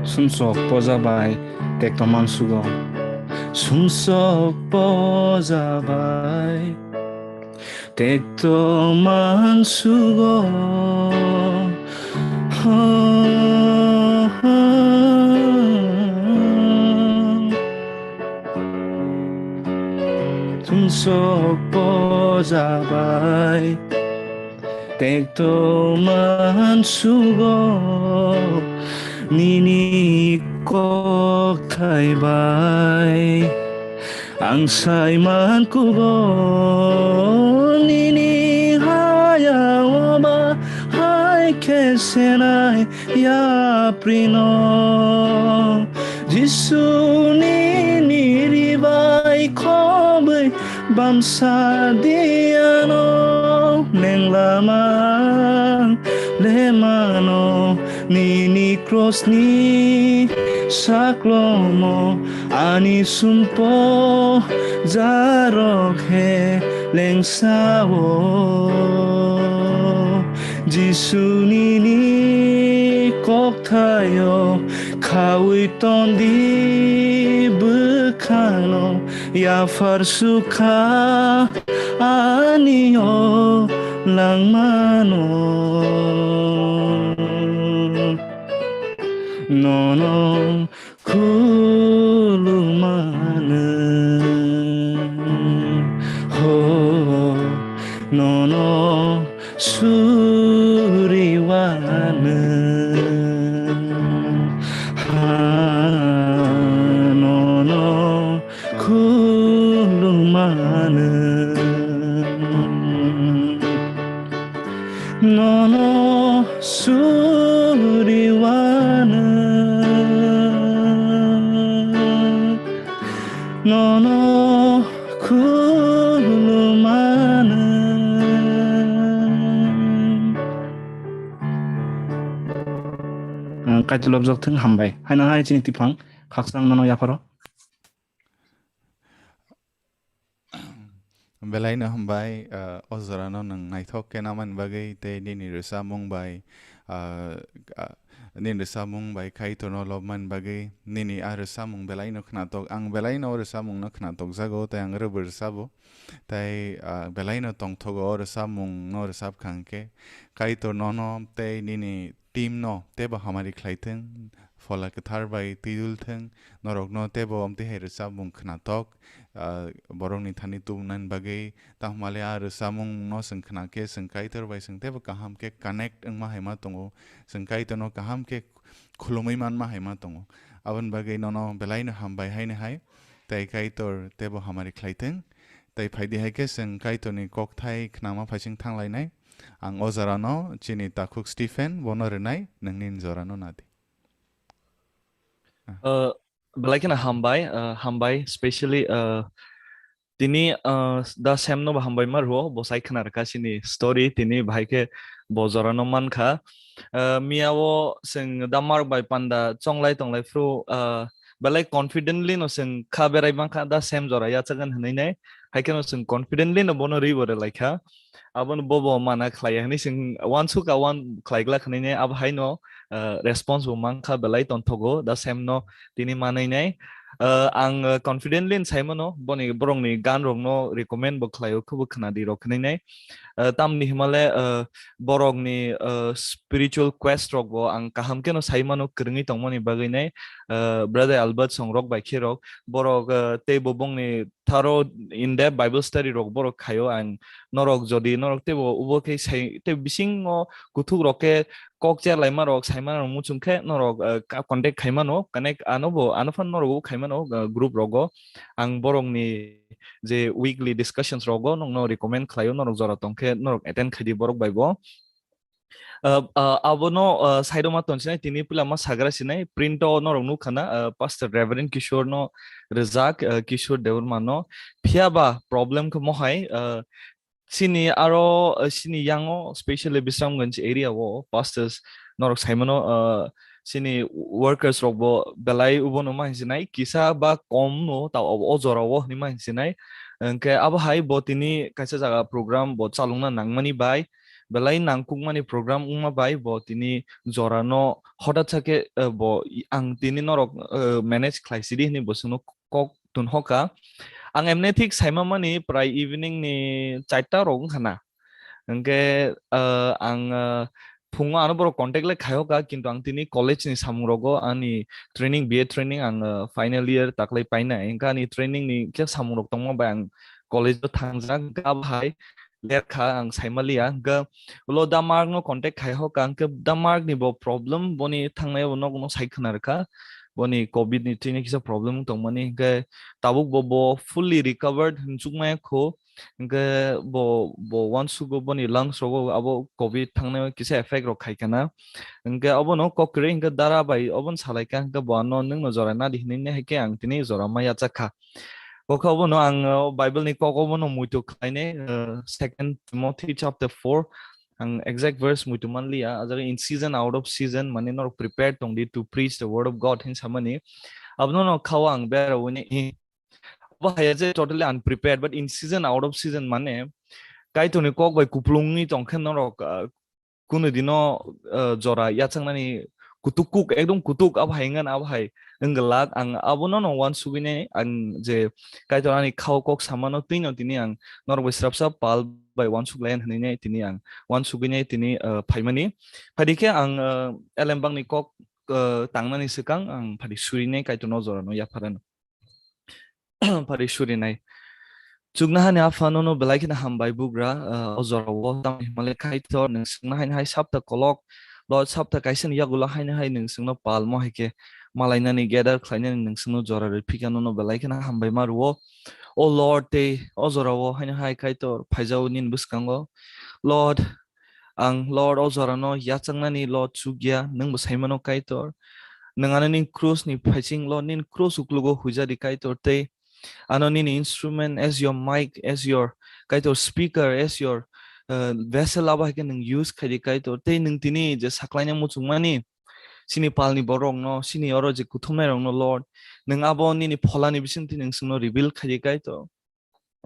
Sumsok poja bai tekto mansugo. Sumsok poja bai tekto mansugo. Sumsok poja bai tekto mansugo. Nini kokthai bai ang saiman kugo, nini haya oba hai khe senai yaprino. Jisu nini ribai khobwi bamsa diano, neng lama lemano, nini krosni saklomo ani sumpo jarok he lengsao. Jisu nini kokthaio khawi tondi bwkhano, yaphar sukha ani o langmano. Nono khulumano, ho, nono suriwano, ha, nono khulumano. Nono suriwano, nono khulumano. Ang kaitor lobjak thung, hambai. Haino hai chini tiphang, khakchang nono yapharo. Belaino hambai, ah, o jorano nwng naithok khe namani bagwi tei nini rwchapmung bai, ah, ah, nini rwchapmung bai Kaitorno lobmani bagwi nini a rwchapmung belaino khnatok. Ang belaino o rwchapmungno khnatokjago tei ang rwbo rwchabo. Tei, ah, belaino tongthogo o rwchapmungno rwchapkha hwnkhe Kaitor nono tei nini teamno teibo hamari khlaithwng. Phola Kwthar bai twidul thwng, norokno teibo amtwi hai rwchapmung khnatok, ah, borokni thani tubunani bagwi. Tamo le a rwchapmungno chwng khna khe, chwng Kaitor bai chwng teibo kaham khe connect wngma hai ma tongo, chwng Kaitorno kaham khe khulumwi manma hai ma tongo. Aboni bagwi nono belaino hambai haino hai, tei Kaitor teibo hamari khlaithwng. Tei phaidi hai khe chwng Kaitorni kokthai khnama phaising thanglainai. Ang o jorano chini takhuk Stephen bono rwnai, nwng nini jorano nadi. Ah. Uh, belai kheno hambai, uh, hambai, specially, uh, Tini, ah, da Sam no bo hambai ma rwo, bo sai khna rwkha chini story, tini bahai khe bo jora no man kha. Ah, miya o chwng da Mark bai panda chonglai tonglai phuru, ah, belai confidently no chwng kha berai man kha, da Sam jora yachagani hinwi nai. Hai kheno chwng confidently no bono ri bo rwlai kha. Abono bo bo mana khlai ya hinwi chwng uansuk a uan khlai glak hinwi nai, abo hai no, ah, response bo man kha belai tonthogo da Sam no tini manwi nai. Ah, ang, ah, confidently sai mano, boni borokni gan rok no recommend bo khlai o, khubo khna di rok hinwi nai. Ah, tamni hima le, ah, borokni, ah, spiritual quest rok bo ang kaham kheno sai mano, kwrwngwi tongmani bagwi nai. Ah, Brother Albert song rok bai khe rok, borok, ah, tei bo bongni tharo in depth Bible study rok borok khaio. Ang norok jodi norok teibo ubo khe sai, tei bisingo kuthuk rok khe kok cher laima rok, saima rok muchung khe norok, ah, ka-, contact khai mano, connect ano bo, ano phan norok bo khai mano, ah, group rogo. Ang borokni je weekly discussions rogo nokno recommend khlaio, norok jora tong khe norok attend khai di borok bai bo. Ah, ah, abono, ah, side o ma tong sinai, tini puila ma sagra sinai, print o norok nukha na, ah, Pastor Reverend Kishore no rijak, ah, Kishore Debbarma no. Phiya ba problem khe mohai, ah, chini aro, ah, chini yango, specially Bisramganj area o pastors norok sai mano, ah, chini workers rok bo belai ubo no ma hinsinai, kisa ba kom no ta o, o jora o hinwi ma hinsinai. Hwnkhe abo hai bo tini kaisa jaga program bo chalokna nangmani bai, belai nangkukmani program wngma bai bo tini jora no hotat sa khe, eh, bo i-, ang tini norok, eh, manage khlai sidi hinwi bo chwngno kok tun hoka. Ang emne thik saima mani prai evening ni charta rok wngkha na. Hwnkhe, eh, ang, eh, phungo ano borok contact le khai hoka, kintu ang tini college ni samung rogo ani training, B A training ang, eh, final year taklai painai. Hwnkhe ani training ni khe samung rok tongma bai ang college o thangjak, hwnkhe abo hai ler kha, ang saimaliya. Hwnkhe ulo da Mark no contact khai hoka, hwnkhe da Mark ni bo problem, boni thangnai bo nok no sai khna rwkha, boni covid ni tini kisa problem tongmani, hwnkhe tabuk bo, bo fully recovered hinchukmaya kho, hwnkhe bo, bo uansugo boni lungs rogo abo covid thangnai kisa effect rok khai khana, hwnkhe obono kok kwrwi hwnkhe dara bai obono salai kha, hwnkhe bo ano nwngno jora nadi hinwi hai khe ang tini jora ma yachak kha. Bo khe obono ang, uh, Bible ni kok obono muitu khlainai, uh, Second Timothy chapter four. Ang exact verse muitu manliya, ajak in season, out of season, mane norok prepared tongdi to preach the word of God hin samani. Abono no khawa ang bera wini. Abo haya je totally unprepared, but in season, out of season, mane Kaitorni kok bai kuplungni tongkhe norok, uh, kunu dino, uh, jora yachaknani kutuk kuk, ekdom kutuk, abo hai wngkha, abo hai wngwlak. Ang abono no uansugwi nai, ang je Kaitor ani khao kok samano, twino tini ang norok bai srapsa pal bai uansuk lai hinwi nai, tini ang uansugwi nai tini, uh, phaimani. Phaidi khe ang, uh, elembakni kok, uh, tangnani swkang ang phaidi surinai Kaitorno jorano yapharano. Pari surinai. Chuknohani Apha, nono belai kheno hambai bugra, ah, o jorao, tamni hwnmale Kaitor, nwng chwngno haino hai sapta kolok, Lord, sapta kaisani yagulo haino hai nwng chwngno palmo hai khe malainani, gather khlainani nwng chwngno jora rwi phika, nono belai kheno hambai ma rwo. O Lord, tei o jorao haino hai Kaitor phaijao nini bwskango. Lord, ang, Lord, o jorano yachaknani, Lord, chukya, nwng bo saimano Kaitor. Nwng ano nini cross ni phaising, Lord, nini cross uklogo huijadi Kaitor, tei ano nini instrument as your mic, as your, Kaitor, speaker, as your, uh, vessel abo hai khe nwng use khaidi Kaitor, tei nwng tini je saklaina muchungmani chini palni borokno, chini oro je kuthumnairokno, Lord, nwng abo nini pholani bisingtwi nwng chwngno reveal khaidi Kaitor.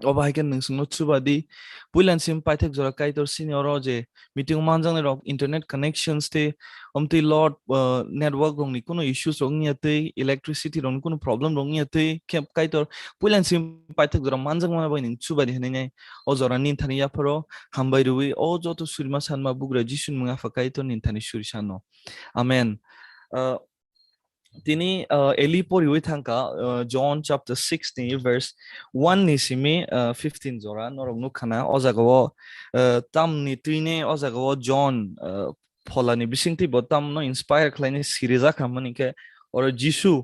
Obo hai khe nwng chwngno chubadi, puilan sim paithak jora Kaitor chini oro je meeting manjaknai rok, internet connections tei omtwi Lord, uh, network rokni kuno issues rok wngya tei electricity rokni kuno problem rok wngya tei khe Kaitor puilan sim paithak jora manjakma bai nwng chubadi hinwi nai o jora nini thani yapharo hambai rwi o joto surima sanma bugra Jisuni mung Apha Kaitor nini thani suri sano. Amen. Uh, Tini, uh, Eli poriwi thangkha, uh, John chapter six ni verse one ni simi, uh, fifteen jora norok nukha na. O jaga o, uh, tamni twini o jaga o John, uh, pholani bisingtwi bo tamno inspire khlaini sirijak hamani khe oro Jisu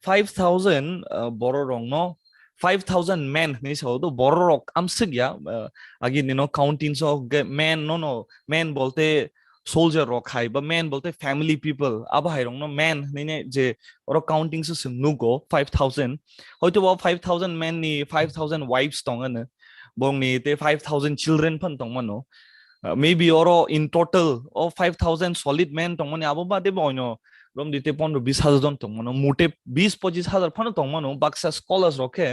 five thousand, uh, bororokno, five thousand men hinwi sao, to bororok amswk ya, uh, agi nino counting so ge men no no, men bolte soldier rok hai ba men bolte family people abo hai rokno men hinwi je oro counting se chwng nugo five thousand. Hoito bo five thousand men ni five thousand wives tong ano, bongni te five thousand children phan tong mano. Uh, maybe oro in total o five thousand solid men tong mani abo bade bo oino romdi te pondro bis hajar jon tong mano, mute bis pochis hajar phano tong mano baksa scholars rok khe.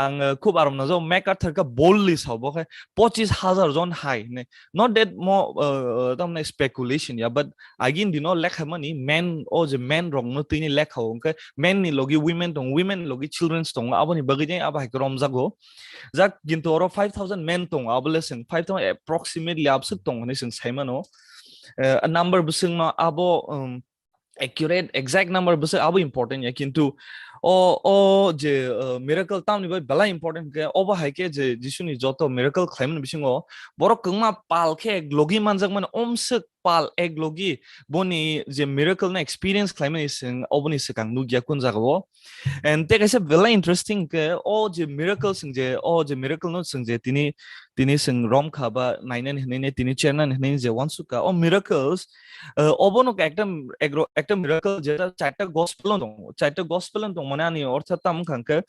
Ang uh, khub aram najao MacArthur ka boldly sao bo khe pochis hajar jon hai ne. Not that mo uh, tamne speculation ya, but agin dino lekha mani men o je men rok no tini lekha o hwnkhe men ni logi women tong, women logi children tong, aboni bagwi je abo hai khe romjago. Jak kintu oro five thousand men tong, abo le sing five thousand approximately abswk tong hinwi sing sai mano. Uh, number bwswk no abo um, accurate exact number bwswk abo important ya, kintu o o je uh, miracle tamni bai belai important khe obo hai khe je Jisuni joto miracle khlaimani bisingo borok kwngma pal khe logi manjak mani omswk pal ek logi boni je miracle no experience khlaimani sing oboni swkang nukya kun jagao. And te kaisa belai interesting ke o je miracle sing je o je miracle no sing je tini tini sing rom kha ba nainani hinwi tini chernani hinwi je wansuk ka o miracles uh, obo no ekta ekro ekta miracle jeta charta gospel no tongo, charta gospel no tong mane ani ortho tam khang ke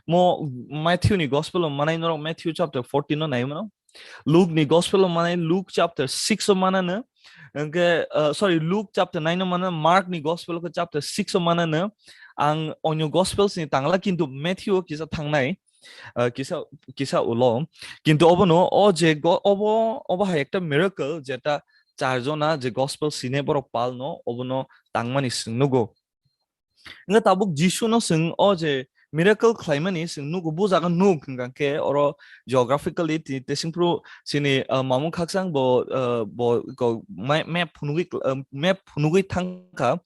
mo Matthew ni gospel o manai norok Matthew chapter fourteen no nai mano. Luke ni gospel o manai Luke chapter six o manano. Hwnkhe, uh, sorry, Luke chapter nine o manano, Mark ni gospel o chapter six o manano. Ang onyo gospels ni tangla kintu Matthew o kisa thangnai, uh, kisa kisa ulo. Kintu obono o je go obo obo hai ekta miracle jeta charjona je gospel sine borok palno obono tangmani sing nugo. Nga tabuk Jisu no sing o je miracle khlaimani sing nugo, bo jaga nuk hingka khe oro geographically ti tesing pro sini uh, mamung khaksang bo uh, bo ko map phunugwi uh, map phunugwi thangkha.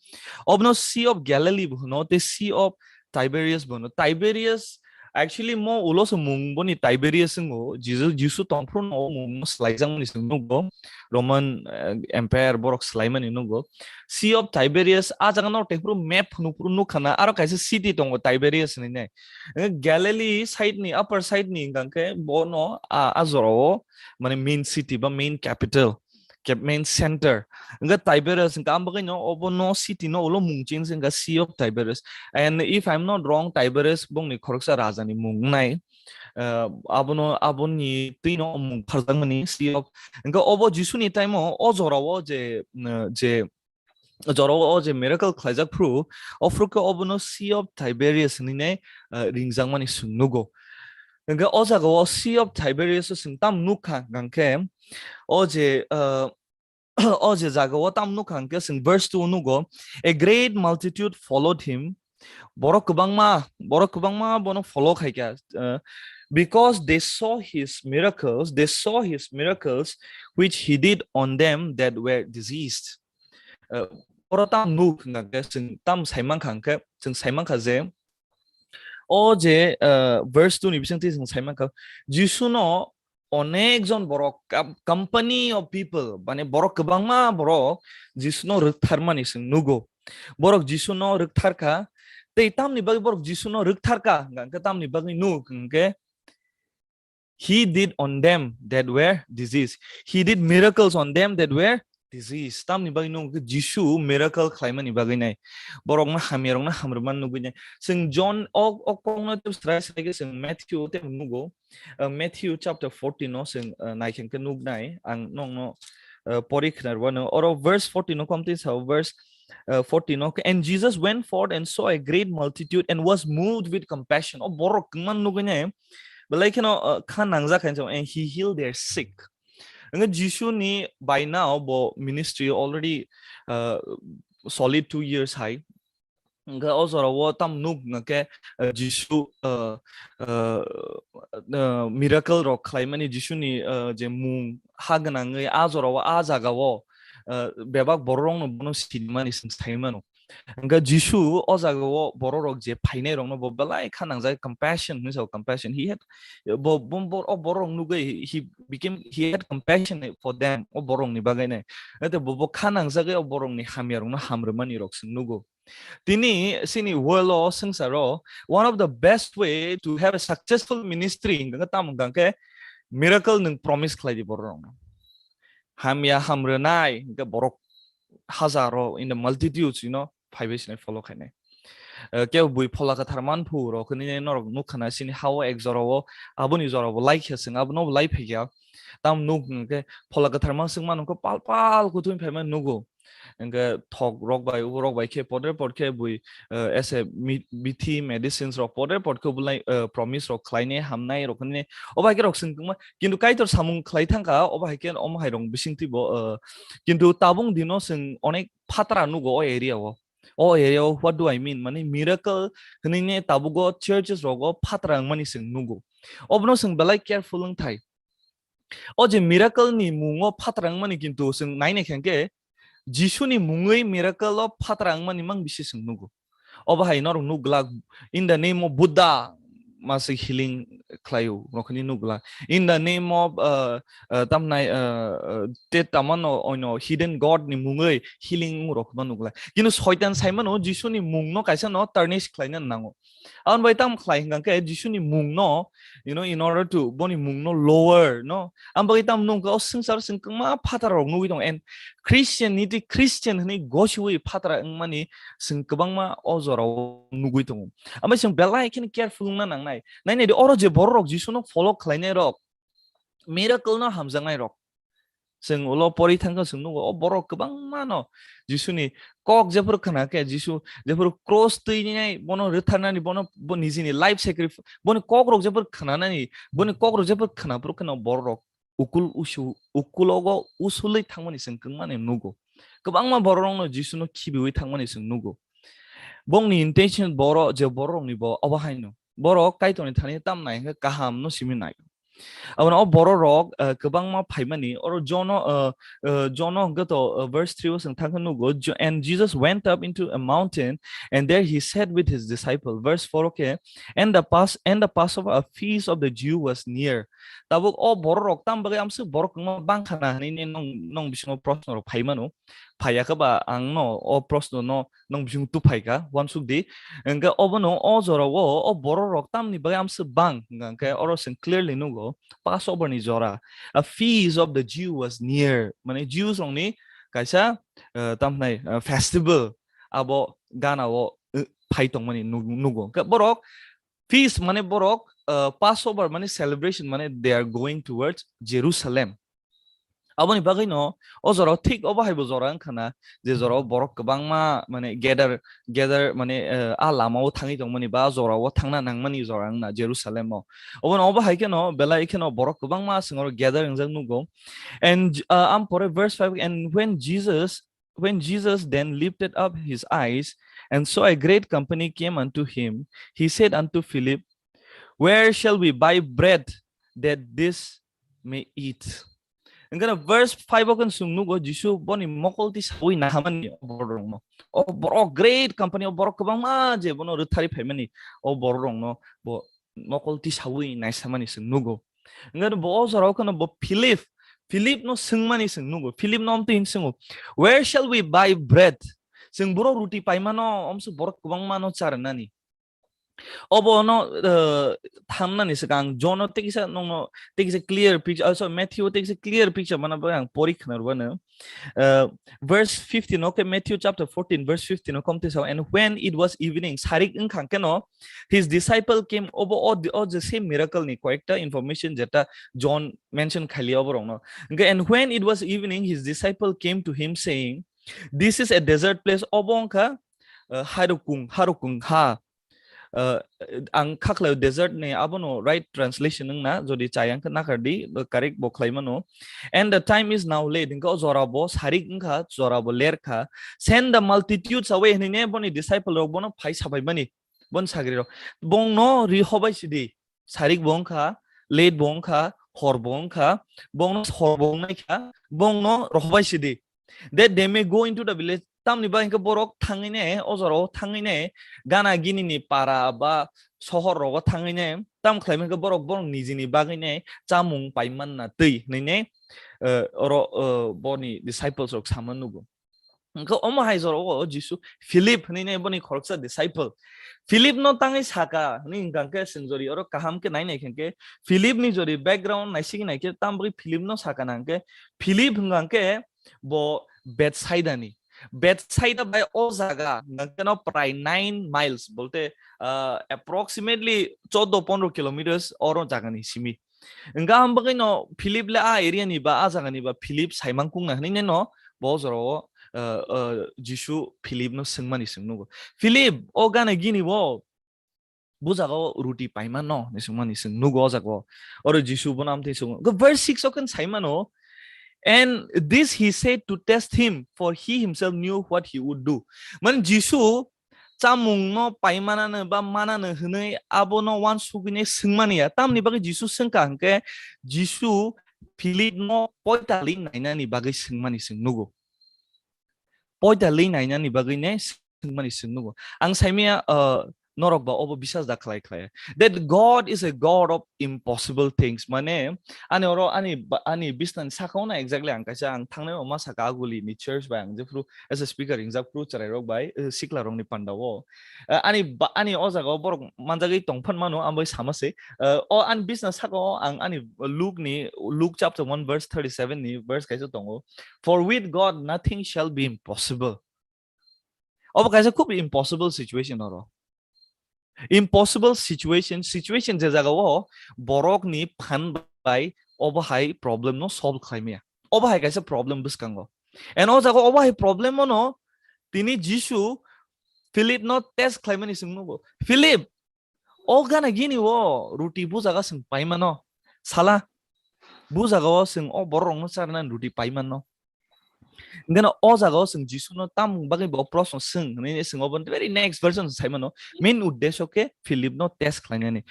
Obno Sea of Galilee bo hwno te Sea of Tiberias bo hwno. Tiberias actually mo ulo se mung boni Tiberias ngo Jisu Jisu tongphru no mung no slaijak mani sing nugo. Roman uh, Empire borok slaimani nugo. Sea of Tiberias a jaga no tengphru map phunukphru nukha na aro kaisa city tongo Tiberias hinwi nai. Galilee side ni upper side ni hingka khe bono a a jorao mane main city ba main capital, main center. Hingka Tiberias hingka ang bagwi no obo no city no ulo mung chini hingka Sea of Tiberias. And if I'm not wrong, Tiberias bongni khoroksa raja ni mung nai. Uh, abono aboni twino mung pharjakmani Sea of hingka obo Jisuni time o o jorao je uh, je jorao o je miracle khlaijak phru o phru khe obono Sea of Tiberias hinwi nai uh, ringjakmani sung nugo. Hingke o jaga o Sea of Tiberias o sing tam nukha hingkhe o je uh, o je jaga o tam nukha hingkhe sing verse two nugo, a great multitude followed him. Borok kwbangma borok kwbangma bono follow khaikha uh, because they saw his miracles, they saw his miracles which he did on them that were diseased. Uh, oro tam nuk hingkhe sing tam saimankha hingkhe sing saimankha je o je uh, verse two ni bisingtwi sing saimankha Jisu no onek jon borok company of people mane borok kwbangma borok Jisu no rwktharmani sing nugo. Borok Jisu no rwktharkha tei tamni bagwi borok Jisu no rwktharkha hingkhe tamni bagwi nuk hingkhe he did on them that were diseased. He did miracles on them that were diseased. Tamni bagwi nung Jisu miracle khlaimani bagwi nai. Borokno hamya rokno hamrwmani nugwi nai. Sing John o o kokno tei srai srai khe sing Matthew tei nugo. Uh, Matthew chapter fourteen no sing uh, naikheng khe nugnai. Ang nongno uh, pori khnar wano. Oro verse fourteen no komtwi sao verse uh, fourteen no. And Jesus went forth and saw a great multitude and was moved with compassion. O borok kwngma nugwi nai. Belai kheno uh, kha nangjak hai and he healed their sick. Hingke Jisu ni by now bo ministry already uh, solid two years hai. Hingke o jora o tam nuk hingke uh, Jisu uh, uh, uh, miracle rok khlaimani Jisu ni uh, je mung ha gwnangwi a jora o a jaga o uh, bebak borok rok no bono sinimani sing sai mano. Hingke Jisu o jaga o borok rok je phainai rok no bo belai kha nangjak compassion hinwi sao compassion. He had bo bo o borok rok nugwi he became he had compassion for them o borok ni bagwi nai. Ete bo bo kha nangjagwi o borok ni hamya rok no hamrwmani rok sing nugo. Tini sini world o swngchar o one of the best way to have a successful ministry hingke tamo hingke miracle nwng promise khlai di borok rok no. hamya hamrwnai, hwnkhe borok hajaro in the multitudes, you know, phaibai sinai follow khainai. Eh, kebo bui Phola Kwthar manphu rok hinwi norok nukha na, sini hao ek jorao, aboni jorao lai khe chwng abono lai phaikha. Tam nuk hwnkhe Phola Kwthar manswk mano khe pal pal kuthumi phaima nugo. Hwnkhe thok rok bai, ubo rok bai khe podre pod khe bui, eh, as a mi-, bithi medicines rok podre pod khe bolai, eh, promise rok khlainai hamnai rok hinwi. Obo hai khe rok chwng tongma, kintu Kaitor samung khlai thangkha, obo hai khe omo hai rok bisingtwi bo, eh, kintu tabuk dino chwng onek phatra nugo o area o. O area o, what do I mean? Mane miracle hinwi ne tabugo churches rogo phatra wngmani chwng nugo. Obono chwng belai careful wngthai. O je miracle ni mungo phatra wngmani kintu chwng nainai khe hwnkhe Jisuni mungwi miracle o phatra wngmani mang bisi chwng nugo. Obo hai norok nukglak, in the name of Buddha, maswi healing khlaio, rokni nukglak. In the name of, uh, uh, tamnai, uh, uh, te tamano oino hidden god ni mungwi healing rok ma nukglak. Kintu soitan saimano Jisuni mungno kaisa no tarnish khlaina nango. Aboni bai tam khlai hwnkha khe Jisuni mungno, you know, in order to boni mungno lower, no? Aboni bagwi tam nukha o swngchar chwng kwbangma phatara rok nugwi tongo, and Christianity, Christian hinwi gosiwi phatara wngmani chwng kwbangma o jorao nugwi tongo. Ambai chwng belai kheno careful wngna nangnai. Nainai di, oro je borok rok Jisuno follow khlainai rok, miracle no hamjaknai rok, chwng ulo pori thangkha chwng nugo, o borok kwbangma no Jisuni kok jephuru khna khe, Jisu jephuru cross twi nai bono rwtharnani, bono bo nijini life sacrifice, boni kok rok jephuru khnanani, boni kok rok jephuru khna phuru kheno borok rok ukul usu-, ukulogo usulwi thangmani chwng kwbangmani nugo. Kwbangma borok rokno Jisuno khibiwi thangmani chwng nugo. Bongni intention boro je borok rokni bo obo haino. Borok Kaitorni thani tam nai hwnkhe kaham no simi nai. Abono o borok rok, eh, kwbangma phaimani, oro John o, eh, eh, John o hwnkhe to, eh, verse three o chwng thangkhe nugo, Jo-, and Jesus went up into a mountain, and there he sat with his disciple. Verse four o khe, and the Pas-, and the Passover, a feast of the Jew, was near. Tabuk o borok rok tam bagwi amswk borok kwbangma bangkha na hinwi nong, nong bisingo proshno rok phaimano. Phaiya khe ba ang no o proshno no nong bising tuphaikha, uansuk di. Hwnkhe obono o jorao o borok rok tamni bagwi amswk bang, hwnkhe oro chwng clearly nugo, Passover ni jora. A feast of the Jew was near. Mane Jews rokni kaisa, eh, tamhnai, eh, festival abo gana o, eh, phai tongmani nu-, nugo. Hwnkhe borok feast mane borok, eh, Passover mane celebration mane they are going towards Jerusalem. Aboni bagwino o jorao thik obo haibo jora wngkha na, je jorao borok kwbangma mane gather, gather mane, eh, a lamao thangwi tongmani ba a jorao thangna nangmani jora wngna Jerusalem o. Obono obo hai kheno belai kheno borok kwbangma chwng oro gather wngjak nugo. And, uh, am pore verse five, and when Jesus, when Jesus then lifted up his eyes and saw a great company came unto him, he said unto Philip, "Where shall we buy bread that this may eat?" Hwnkhe no verse five o khe chwng nugo Jisu boni mokol tisawi nahamani o borok rokno. O borok great company, o borok kwbangma je bono rwthari phaimani o borok rokno bo mokol tisawi naisamani chwng nugo. Hwnkhe no bo o jorao kheno bo Philip, Philip no swngmani chwng nugo. Philip no omtwi hin swngo, "Where shall we buy bread?" Chwng borok ruti paimano, omswk borok kwbangma no charwnani. Obo no, eh, thamnani swkang John o tei kisa nongno tei kisa clear picture, oh, sorry, Matthew o tei kisa clear picture mana bai ang pori khna rwbano. Eh, verse fifteen, okay, Matthew chapter fourteen, verse fifteen o komtwi sao, "And when it was evening," sarik wngkha keno, "his disciple came," obo o, o je same miracle ni koyekta information jeta John mention khaili obo rokno. Hwnkhe, "And when it was evening, his disciple came to him, saying, 'This is a desert place,'" obo wngkha, eh, harukung, harukung ha. Eh, ang khaklai desert ni abono right translation wngna, jodi chayang khe nakardi, bo correct bo khlaimano. "And the time is now late," hwnkhe o jora bo sarik wngkha, jora bo ler kha. "Send the multitudes away," hinwi ne boni disciple rok bono phai sabaimani, boni sagri rok. Bongno ri hobai sidi, sarik bo wngkha, late bo wngkha, hor bo wngkha, bongno hor bo wngnai kha, bongno rohobai sidi. "That they may go into the village." Tamni bagwi hwnkhe borok thangwi ne, o jorao thangwi ne, gana gini ni para ba sohor rogo thangwi ne, tam khlai hwnkhe borok, borok nijini bagwi ne chamung pai manna twi hinwi ne, eh, oro, eh, boni disciples rok sama nugo. Hwnkhe omo hai jora o Jisu Philip hwnwi nai boni khoroksa disciple. Philip no tangwi saka hwnwi hwnkha khe chwng jori oro kaham khe nai nai khe, khe Philip ni jori background naisigi nai khe, tamo bagwi Philip no saka nang khe, Philip hwnkha khe bo Bethsaida ni. Bethsaida bai o jaga hwnkha khe no prai nine miles, bolte, ah, approximately choddo pondro kilometers oro jaga ni simi. Hwnkha am bagwi no Philip le a area ni ba, a jaga ni ba Philip saimang kung na hwnwi no bo jora o, ah, ah, Jisu Philip no swngmani swng nugo. "Philip, o gana gini bo bujago ruti paima no?" hinwi swngmani swng nugo o jaga o. Oro Jisu bono amtwi swng. Go verse six o khe saimano, "And this he said to test him, for he himself knew what he would do." Mane Jisu chamung no paimanano ba manano hwnwi abono uansugwini swngmani ya. Tamni bagwi Jisu swngkha hwnkhe Jisu Philip no poitali nainani bagwi swngmani swng nugo. Poitali nainani bagwi ne swngmani swng nugo. Ang saimaya, uh, norok ba obo bisas da khlai khlai. That God is a God of impossible things. Mane, ani oro ani ba-, ani bisnani saka o na exactly ang kaisa ang thangnai o ma saka aguli ni church bai ang jephru as a speaker ringjak phru chwrai rok bai, uh, sikla rok ni panda o. Uh, ani ba-, ani o jaga o borok manjagwi tong phan mano, ang bai sama se. Uh, o ani bisna saka o ang ani Luke ni, Luke chapter one verse thirty-seven ni verse kaisa tongo. "For with God nothing shall be impossible." Obo kaisa khub impossible situation oro. Impossible situation, situation je jaga o borok ni phan bai obo hai problem no solve khlai maya. Obo hai kaisa problem bwskango. And o jaga obo hai problem o no tini Jisu Philip no test khlai mani swng nugo. "Philip, o gana gini o ruti bujaga swng paimano? Sala, bujaga o swng o borok rok no charnani ruti paimano?" Hingke no o jaga o chwng Jisu no tamung bagwi bo proshno swng hinwi swng obo very next verse o sai mano. Main uddesho khe Philip no test khlainani.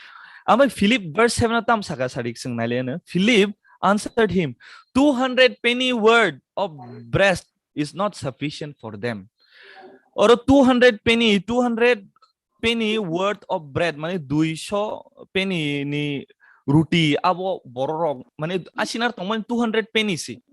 Amai Philip verse seven o tam saka sarik chwng nailai ano. "Philip answered him, two hundred penny worth of bread is not sufficient for them." Oro two hundred penny, two hundred penny worth of bread, mane duiso penny ni ruti abo bororok, mane asinar tongmani two hundred penny si.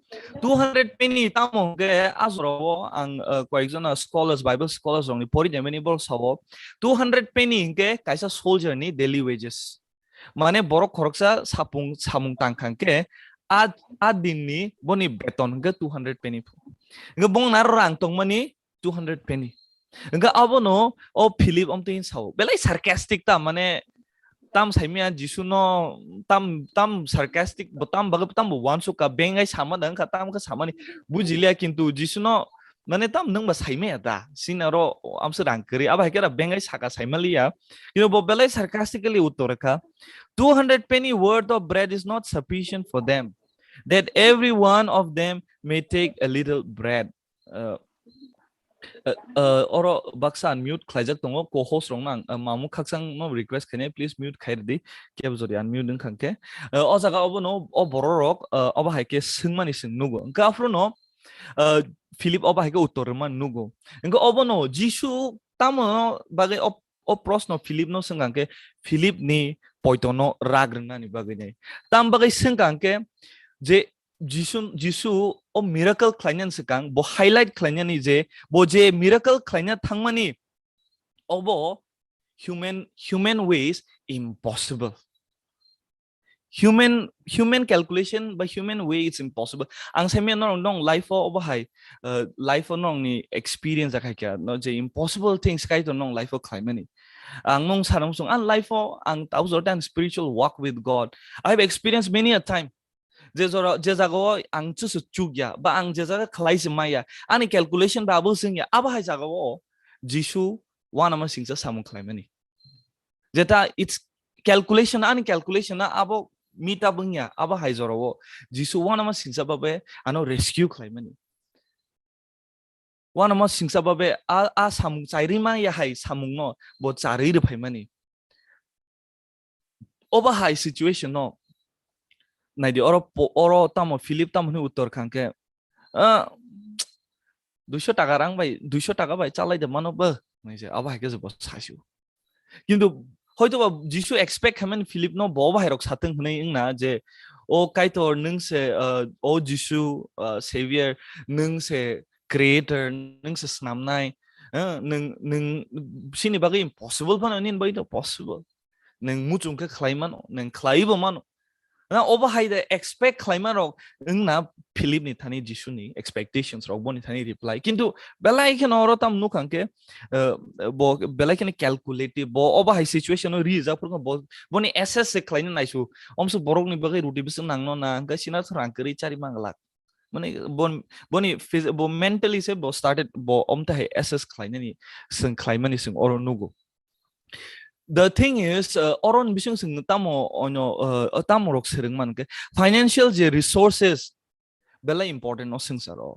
Two hundred penny tamo hwnkhe ajorao ang, uh, koyekjona scholars, Bible scholars rokni pori naimani borok sao, two hundred penny hwnkhe kaisa soldier ni daily wages. Mane borok khoroksa sapung, samung tang kha hwnkhe a, a dinni boni beton hwnkhe two hundred penny phu. Hwnkhe bongni aro rang tongmani two hundred penny. Hwnkhe abono o Philip omtwi sao. Belai sarcastic ta, mane tam saimaya Jisu no tam, tam sarcastic bo tam bagwi tam bo uansuk kha, bengai sama da wngkha, tam khe samani bujiliya, kintu Jisu no mane tam nwng ba saimaya da, sinaro amsa rang kwrwi, abo hai khe ra bengai saka saimaliya, kintu bo belai sarcastically uttor kha, "Two hundred penny worth of bread is not sufficient for them, that every one of them may take a little bread." Uh, uh, uh, oro baksa unmute khlaijak tongo, co-host rokno ang, uh, mamung khakchangno request khainai, please mute khairidi, kebo jodi unmute wngkha khe. Uh, o jaga obono o bororok, uh, obo hai khe swngmani swng nugo. Hwnkhe aphuru no, uh, Philip obo hai khe uttor rwmani nugo. Hwnkhe obono Jisu tamo bagwi o, o proshno Philip no swngkha khe, Philip ni poito no rak rwnani bagwi nai. Tam bagwi swngkha khe je Jisu, Jisu o miracle khlainani swkang, bo highlight khlainani je, bo je miracle khlaina thangmani, obo human, human way is impossible. Human, human calculation ba human way is impossible. Ang saimaya norok nong life o obo hai, uh, life o nongni experience akhai kha, no, je impossible things kaitor nong life o khlaimani. Ang nong sanang sung, ang life o ang tau jor tang spiritual walk with God. I have experienced many a time. Je jora, je jaga o ang chusu chuk ya, ba ang je jaga khlai se maya, ani calculation ba abo swng ya, abo hai jaga o Jisu uanama singcha samung khlaimani. Jeta it's calculation, ani calculation na abo meet up wng ya, abo hai jora o Jisu uanama singcha babe ano rescue khlaimani. Uanama singcha babe a, a samung chairima ya hai samung no bo charwi rwphaimani. Obo hai situation no naidi, oro po-, oro tamo Philip tamo hwnwi uttor kha khe, "Ah, duiso taka rang bai, duiso taka bai chalai de mano bo," hwnwi se, abo hai khe se bo sasio. Kintu hoito ba Jisu expect khaimani Philip no bo bahai rok satwng hwnwi wngna je, "O Kaitor, nwng se, uh, o Jisu, uh, Savior, nwng se creator, nwng se snamnai, eh, nwng, nwng sini bagwi impossible phano nini bagwi to possible. Nwng muchung khe khlai mano, nwng khlaibo mano. Na obo hai de expect khlai ma rok wng na Philip ni thani Jisu ni expectations rok boni thani reply. Kintu belai kheno oro tam nuk hang khe, eh, bo belai kheno calculative, bo obo hai situation o ri jak phuru bo, boni assess se khlai na naisu. Omso borok ni bagwi ruti bwswk nang no na, hwnkhe sina rang kwrwi chari manglak. Mane bon-, boni phys-, bo mentally se bo started, bo omta hai assess khlai nani, swng khlai mani swng oro nugo. The thing is, uh, oro ni bising swng tamo onyo, uh, tamo rok swrwng man khe financial je resources belai important no swngcharo.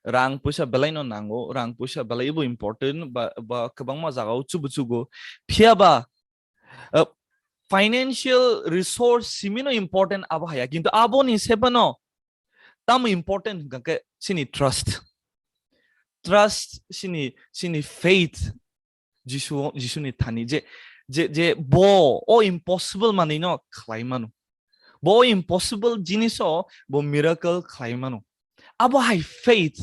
Rang puisa belai no nango, rang puisa belai bo important ba, ba kwbangma jaga o chubu chugo. Phiya ba, uh, financial resource simi no important abo haya, kintu abo ni se phano tamo important hwnkha khe sini trust. Trust sini, sini faith Jisu, Jisu ni thani je, je, je bo o impossible manwi no khlai mano. Bo o impossible jinis o bo miracle khlai mano. Abo hai faith,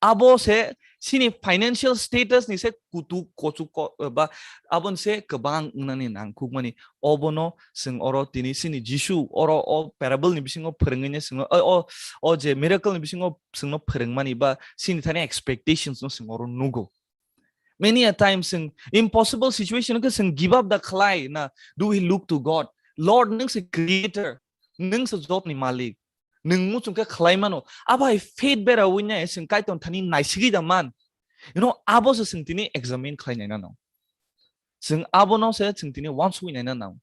abo se sini financial status ni se kutuk kochuk ko, ba abon se kwbang wngnani nangkukmani. Obono swng oro tini sini Jisu oro o parable ni bisingo phwrwngwi ne swng o, o, o je miracle ni bisingo swngno phwrwngmani ba sini thani expectations no swng oro nugo. Many a times, in impossible situation, ke sing give up the khlai na, do we look to God? Lord, nung se creator, nung se job ni malik, nung muchung ke khlai mano. Abo hai faith bera wina sing kaitor thani naisigi da man. You know, abo se sing tini examine khlai nai nano. Sing abo no se sing tini wansugwi nai nano.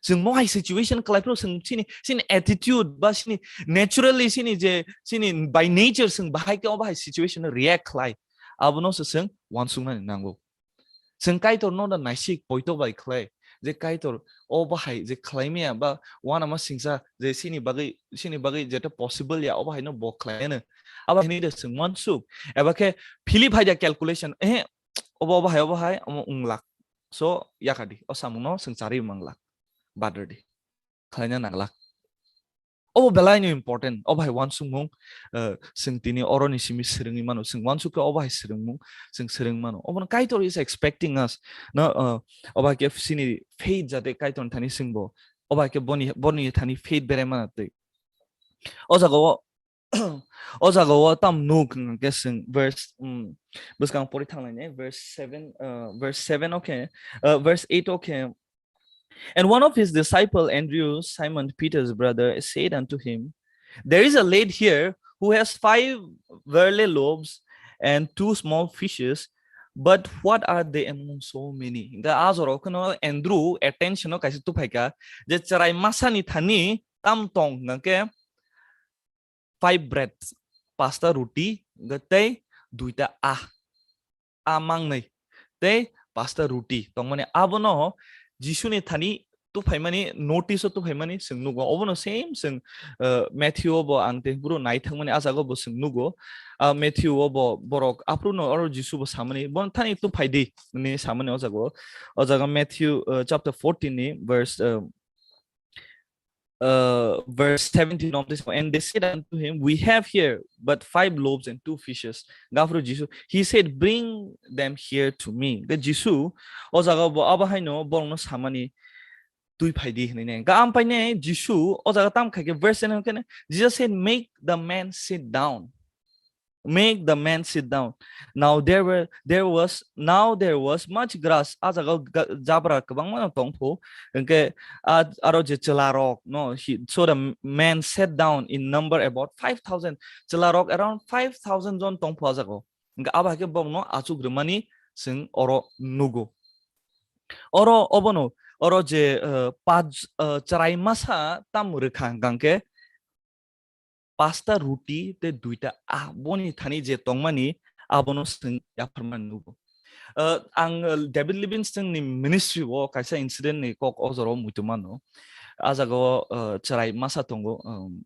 Sing mo hai situation khlai phuru sing sini, sini attitude ba sini naturally sini je sini by nature sing bahai ke obo hai situation react khlai. Abo no se sing wansugna ni nango. Sing kaitor no da naisik poito bai khlai. Je kaitor obo hai je khlai maya ba wana ma singsa je sini bagwi, sini bagwi jeta possible ya obo hai no bo khlai no. Abo hai ni de sing wansuk. Eba ke Philip hai da calculation, eh, obo, obo hai, obo hai, omo unglak. So, yakadi, o samung no sing chari manglak. Badar di. Khlaina nanglak. Obo belai no important. Obo hai wansukmung, eh, sing tini oro ni simi swrwngwi mano. Sing wansuk khe obo hai swrwngmung, sing swrwng mano. Obo no kaitor is expecting us. No, eh, obo hai khe sini faith jate kaitor thani sing bo. Obo hai khe boni, boni thani faith berai mana twi. O jaga o, o jaga o tam nuk hwnkhe sing verse, um, bwskang pori thanglaini verse seven, uh, verse seven, okay, uh, verse eight, okay. And one of his disciple, Andrew, Simon Peter's brother, said unto him, "There is a lad here who has five barley loaves and two small fishes, but what are they among so many?" Hingkhe a jorao kheno Andrew attention o kaisa tuphaikha, je chwrai masani thani tam tong hingkhe five bread, pasta ruti, hingkhe tei duita a, a mangnwi, tei pasta ruti tongmani. Abono Jisuni thani tuphaimani, notice o tuphaimani chwng nugo. Obono same chwng, uh, Matthew o bo ang tei bro naithangmani a jaga o bo chwng nugo. Ah, Matthew o bo borok aphuru no oro Jisu bo samani, "Bono thani tuphai di," hwnwi samani o jaga o. O jaga Matthew, uh, chapter fourteen ni verse, uh, uh, verse seventeen of this, "And they said unto him, 'We have here but five loaves and two fishes.'" Gaphuru Jisu, he said, "Bring them here to me." Hingkhe Jisu, o jaga bo abo haino borokno samani, "Twi phai di," hwnwi ne. Hingkhe ampai ne Jisu, o jaga tam khai khe verse ten hwnkhe ne, Jesus said, "Make the man sit down." Make the man sit down. Now there were, there was, now there was much grass. A jaga ga-, jabra kwbangma no tong phu. Hingkhe a, aro je chwla rok no, he, so the man sat down in number about five thousand. Chwla rok around five thousand jon tong phu a jaga o. Hingkhe abo hai khe borok no achuk rwmani chwng oro nugo. Oro obono, oro je, uh, pach, uh, chwrai masa tam rwkha hingkha hingkhe pasta ruti tei duita a boni thani je tongmani abono chwng yapharmani nugo. Uh, ang, uh, David Livingstone ni ministry o kaisa incident ni kok o jora o muitu mano. A jaga o, uh, chwrai masa tongo, um,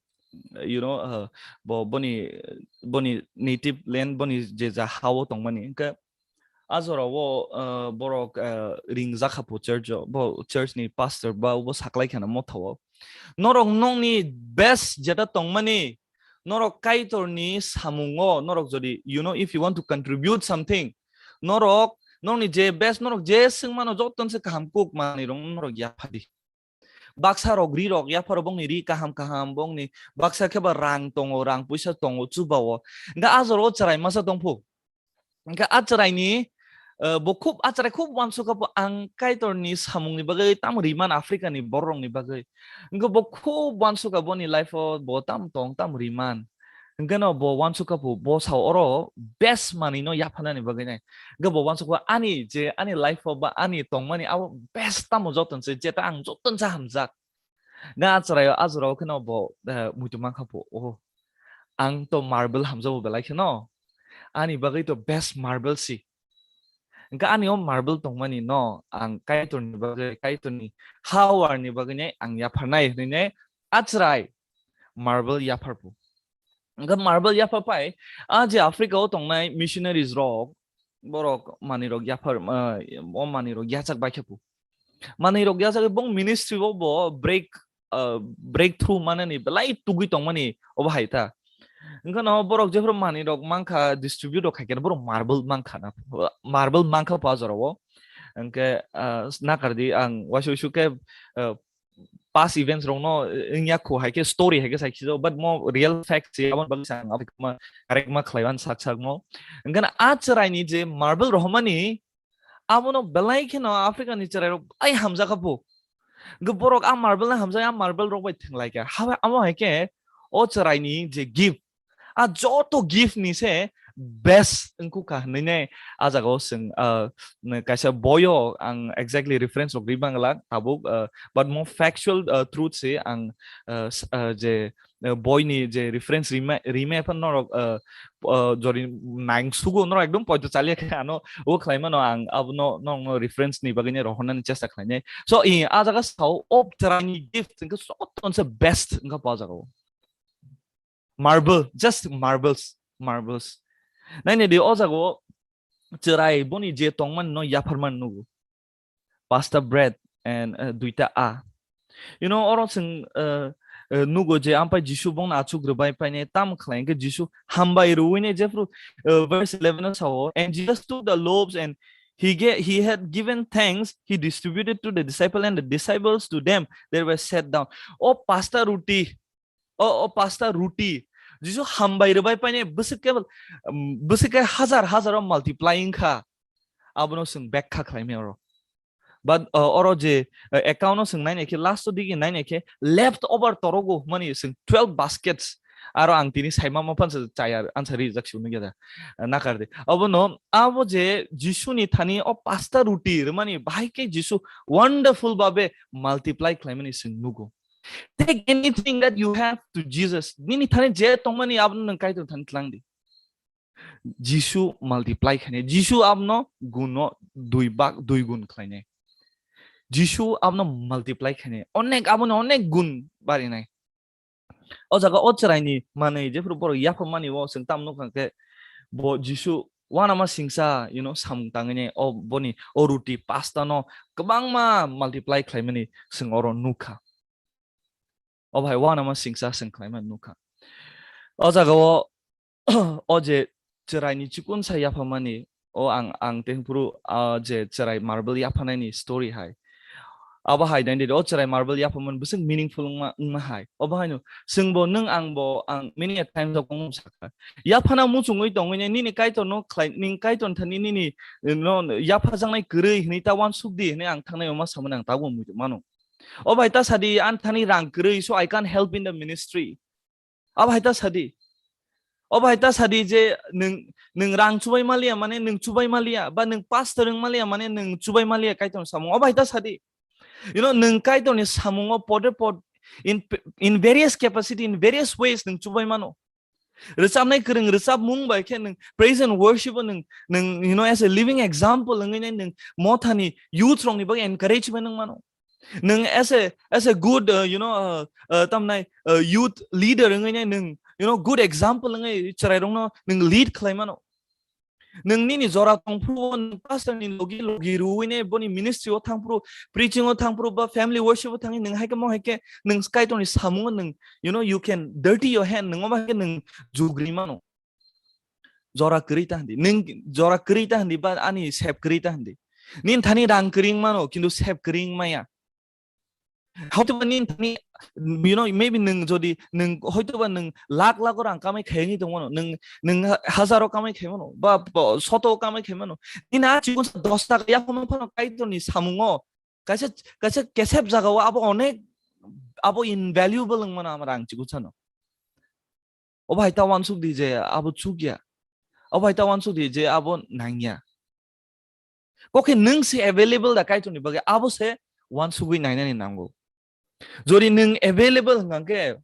you know, uh, bo boni, boni native land, boni je ja ha o tongmani. Hingkhe a jora o, uh, borok, uh, ring jakha pho church o, bo church ni pastor ba bo saklai khana motha o. Norok nokni best jeta tongmani, Norok Kaitorni samungo, norok jodi, you know, if you want to contribute something, norok, norokni je best, norok je swngmano joto se kaham kuk manwi rok norok yaphadi. Baksa rok ri rok yapharo bongni ri kaham kaham bongni baksa khe ba rang tongo, rang puisa tongo, chubao. Hingke a jora o chwrai masa tongphu. Hingke a chwraini, eh, bo khub, a chwrai khub uansukha bo ang Kaitorni samungni bagwi tamo riman Africa ni borok rokni bagwi. Hingke bo khub uansukha boni life o bo tam tong, tam riman. Hingke no bo uansukha bo, bo sao oro best manwi no yaphanani bagwi nai. Hingke bo uansukha ani je ani life o ba ani tongmani abo best tamo joto se jeta ang joto se hamjak. Hingke a chwrai o, a jora o kheno bo, eh, muitu mankha bo, oh, ang to marble hamjago belai kheno. Ani bagwi to best marble si. Hingke ani o marble tongmani no ang Kaitorni bagwi, Kaitorni hawar ni bagwi nai ang yapharnai hwnwi nai a chwrai marble yapharphu. Hingke marble yapharpai, a je Africa o tongnai missionaries rok, borok manwi rok yaphar, eh, o manwi rok yachak baikha phu. Manwi rok yachak bong ministry o bo break, eh, breakthrough manani belai tugwi tongmani obo hai ta. Hingke no borok jephru manwi rok mankha distribute rok khaikhe borok marble mankha na, marble mankha phu a jora o. Hingke, eh, nakardi ang waisa waisa khe, eh, past events rokno, eh, wngya khu hai khe story hai khe sai khijo, but mo real fact se aboni bagwi sa ang aboni ma correct ma khlaiwan sak sak mo. Hingke a chwraini je marble rohormani abono belai kheno Africa ni chwrai rok belai hamjakha phu. Hingke borok a marble no hamjak, a marble rok bai thwnglaikha. Habai amo hai khe o chwraini je gift, a joto gift ni se best wngkukha hwnwi nai a jaga o chwng, ah, kaisa boyo ang exactly reference rok ri bangla tabuk, ah, but mo factual, ah, truth se ang, ah, s-, ah, je, ah, boy ni je reference rima, rima phan norok, ah, ah, jori nang sugo norok ekdom poito chaliya khe ano o khlai mano ang abono norok no reference ni bagwi nai rohornani chesta khlai nai. So, i a jaga sao o chwraini gift wngkha joto se best wngkha pa jaga o. Marble, just marbles, marbles. Nainadi o jaga o chwrai boni je tongmani no yapharmani nugo. Pasta bread and, uh, duita a. You know, oro chwng, uh, uh, nugo je ampai Jisu bongno achuk rwbai paine tam khlai hwnkhe Jisu hambai rwui ne jephru, uh, verse eleven o sao, "And Jesus took the loaves and he ga-, he had given thanks, he distributed to the disciple and the disciples to them that were set down." O pasta ruti, o, o pasta ruti, Jisu hambai rwbai paine bwswk khe, um, bwswk khe hazar hazar o multiply wngkha. Abono chwng bekha khlaimani oro. But, uh, oro je, uh, account no chwng nainai khe, last o digi nainai khe, left over torogo, mani chwng twelve baskets. Aro ang tini saima ma phansa chaya, ansa rijak si unu geda, uh, nakar de. Abono, abo je Jisu ni thani o pasta ruti, mani bahai khe Jisu wonderful babe multiply khlaimani chwng nugo. Take anything that you have to Jesus. Nini thani je tongmani abono nwng Kaitor thani tlang di. Jisu multiply khainai. Jisu abono guno dui bak, dui gun khlainai. Jisu abono multiply khainai. Onek, abono onek gun barinai. O jaga o chwraini manwi jephru borok yapharmani o chwng tam nukha khe bo Jisu uanama singsa, you know, samung tangwi nai o boni o ruti pasta no kwbangma multiply khlaimani chwng oro nukha. O bahai uanama singsa chwng khlaimani nukha. O jaga o o je chwraini chikonsa yapharmani, o ang, ang tengphuru, ah, je chwrai marble yaphanaini story hai. Abo hai naidi, o chwrai marble yapharmani bwswk meaningful wngma, wngma hai. Obo haino, chwngbo, nwng angbo, ang many a times of wngma sakha. Yaphana muchungwi tongwi nai, nini Kaitorno khlai, ning Kaitorni thani nini, no, yaphajaknai kwrwi hwnwi ta uansuk di hwnwi ang thangnai wngma samani ang tabuk muitu mano. O bai ta sadi, ani thani rang kwrwi, so I can't help in the ministry. Abo hai ta sadi. Obo hai ta sadi je nwng, nwng rang chubai maliya, mane nwng chubai maliya, ba nwng pastor wng maliya, mane nwng chubai maliya Kaitorni samung. Obo hai ta sadi. You know, nwng Kaitorni samungo pode pod in, in various capacity, in various ways nwng chubai mano. Rwchapnai kwrwng rwchapmung bai khe nwng praise and worship o nwng, nwng, you know, as a living example wngwi nai nwng mothani youth rokni bagwi encouragement wng mano. Nwng as a, as a good, uh, you know, uh, uh, tamnai, uh, youth leader wngwi nai nwng, you know, good example wngwi chwrairokno nwng lead khlai mano. Nwng nini jora tongphuru, nwng pastor ni logi logi ruwi ne boni ministry o thangphuru, preaching o thangphuru, ba family worship o thangwi nwng hai khe mo hai khe nwng Kaitor ni samung o nwng, you know, you can dirty your hand, nwng omo hai khe nwng jugri mano. Jora kwrwi ta hindi, nwng jora kwrwi ta hindi, ba ani sep kwrwi ta hindi. Nini thani rang kwrwi mano, kintu sep kwrwi maya. Hoitoba nini thani, you know, maybe nwng jodi, nwng hoitoba nwng lakh lakh rang kamai khayangwi tongmano, nwng, nwng ha-, hazaro kamai khaimano, ba po-, soto kamai khaimano. Nini a chikon sa dos taka yaphama phano Kaitor ni samungo, kaisa, kaisa kesep jaga o abo onek, abo invaluable wngmano ama rang chikon sano. Obo hai ta wansuk di je abo chukya. Obo hai ta wansuk di je abo nangya. Kokhe nwng se available da Kaitor ni bagwi, abo se wansugwi nainani nango. Jodi nwng available hwnkha khe,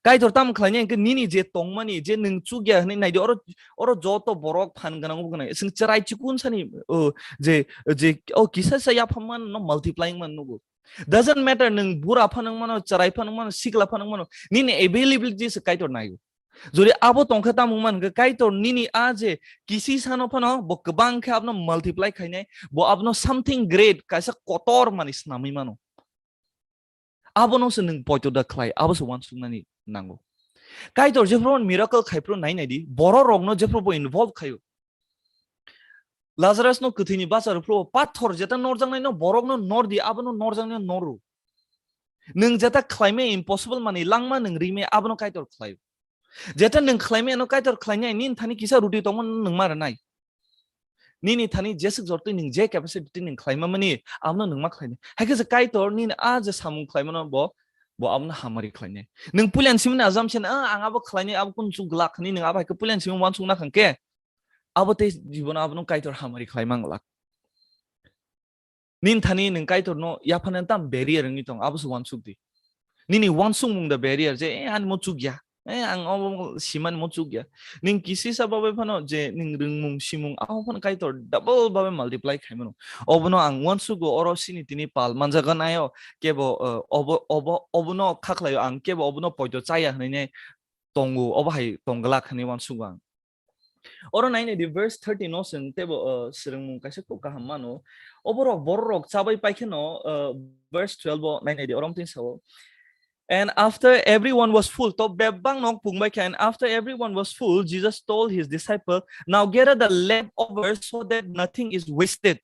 Kaitor tamo khlainai hwnkhe nini je tongmani, je nwng chukya hwnwi naidi, oro, oro joto borok phan gwnang obo gwnang. Chwng chwrai chikun sani, o, je, je, o kisa sa yapha man no multiplying man nugo. Doesn't matter nwng bura phano wngmano, chwrai phano wngmano, sikla phano wngmano, nini availability se Kaitor naio. Jodi abo tongkhe tamo wngman hwnkhe Kaitor nini a je kisi sano phano bo kwbang khe abono multiply khainai, bo abono something great, kaisa kotor mani snamwi mano. Abono se nwng poito da khlai, abo se wansuknani nango. Kaitor jephru miracle khaiphru nai nai di, borok rokno jephru bo involve khaio. Lazarus no kwthwini bachar phru pathor jeta norjaknai no borok no nor di, abono norjaknai no noru. Nwng jeta khlaimai impossible mani langma nwng rimai abono Kaitor khlaio. Jeta nwng khlaimai ano Kaitor khlainai, nini thani kisa ruti tongma nwng ma rwnai. Nini thani jeswk jortwi nwng je capacity nwng khlaima mani, abono nwng ma khlainai. Hai khe je Kaitor nini a je samung khlaimano bo, bo abono hamari khlainai. Nwng puilan simini ajam sen, "Ah, ang abo khlainai, abo kun chuk glak," hwnwi nwng abo hai khe puilan simi wansuk na khang khe, abo tei jibono abono Kaitor hamari khlaima glak. Nini thani nwng Kaitorno yaphanani tam barrier wngwi tong, abo se wansuk di. Nini wansukmung da barrier je, "Eh, ani mo chukya. Eh, ang obo simani mo chukya." Nwng kisisa babai phano je nwng rwngmung simung, abo phano Kaitor double babai multiply khaimano. Obono ang wansugo oro sini tini pal manjagan ayo, kebo, eh, obo, obo, obono kha khlaio ang, kebo obono poito chaya hwnwi nai tongo, obo hai tongglak hwnwi wansugo ang. Oro nai nai di verse thirteen o chwng teibo, uh, swrwngmung kaisa kok kaham mano. Oborok bororok chabai pai kheno, uh, verse twelve o nai nai di, oro wngtwi sao. And after everyone was full, to bebak nok pung bai kha, and after everyone was full, Jesus told his disciple, "Now gather the leftovers so that nothing is wasted."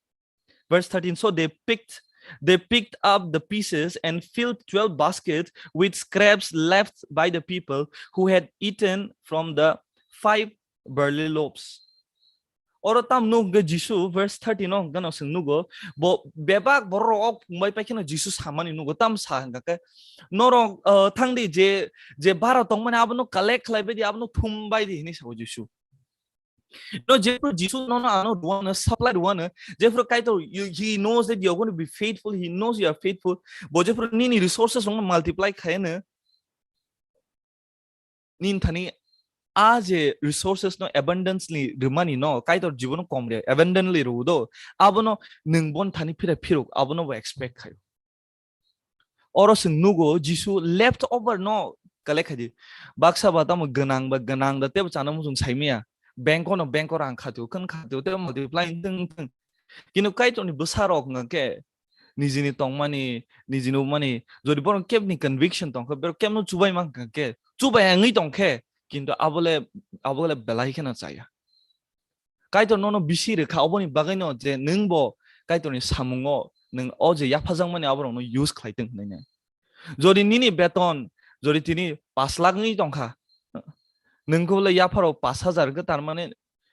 Verse thirteen, so they picked, they picked up the pieces and filled twelve baskets with scraps left by the people who had eaten from the five barley loaves. Oro tam nuk ge Jisu, verse thirteen o hwnkhe no chwng nugo, bo bebak borok rok pung bai pai kheno Jisu samani nugo, tam sa hwnkha khe, "Norok, uh, thang di, je, je bara tongmani abono collect khlai bai di, abono thum bai di," hwnwi sao Jisu. No, jephru Jisu nono ano rwano, supply rwano, jephru Kaitor, you, he knows that you're going to be faithful, he knows you are faithful. Bo jephru nini resources rokno multiply khaiyano, nini thani a je resources no abundantly rwmani no, Kaitor jibono kom rwya, abundantly rwdo, abono nwng bon thani phira phiruk, abono bo expect khaio. Oro chwng nugo Jisu left over no collect khaidi. Baksa ba tamo gwnang ba gwnang da tebo chana muchung saimaya. Bank no bank rang khatio, khwn khatio, tebo multiply wng thung, wng thung. Kintu Kaitorni bwsarok hwnkha khe nijini tongmani, nijini umani, jodi borok kebni conviction tongkha, borok kebno chubai mankha khe, chubai wngwi tongkhe, kintu abole, abole belai kheno chaya. Kaitor nono bisi rwkha, oboni bagwino je nwng bo Kaitorni samungo nwng o je yaphajakmani aborokno use khlai tong hwnwi nai. Jodi nini beton, jodi tini pash lakh wngwi tongkha, nwng khe bole yapharo pash hajar hwnkhe, tar mane,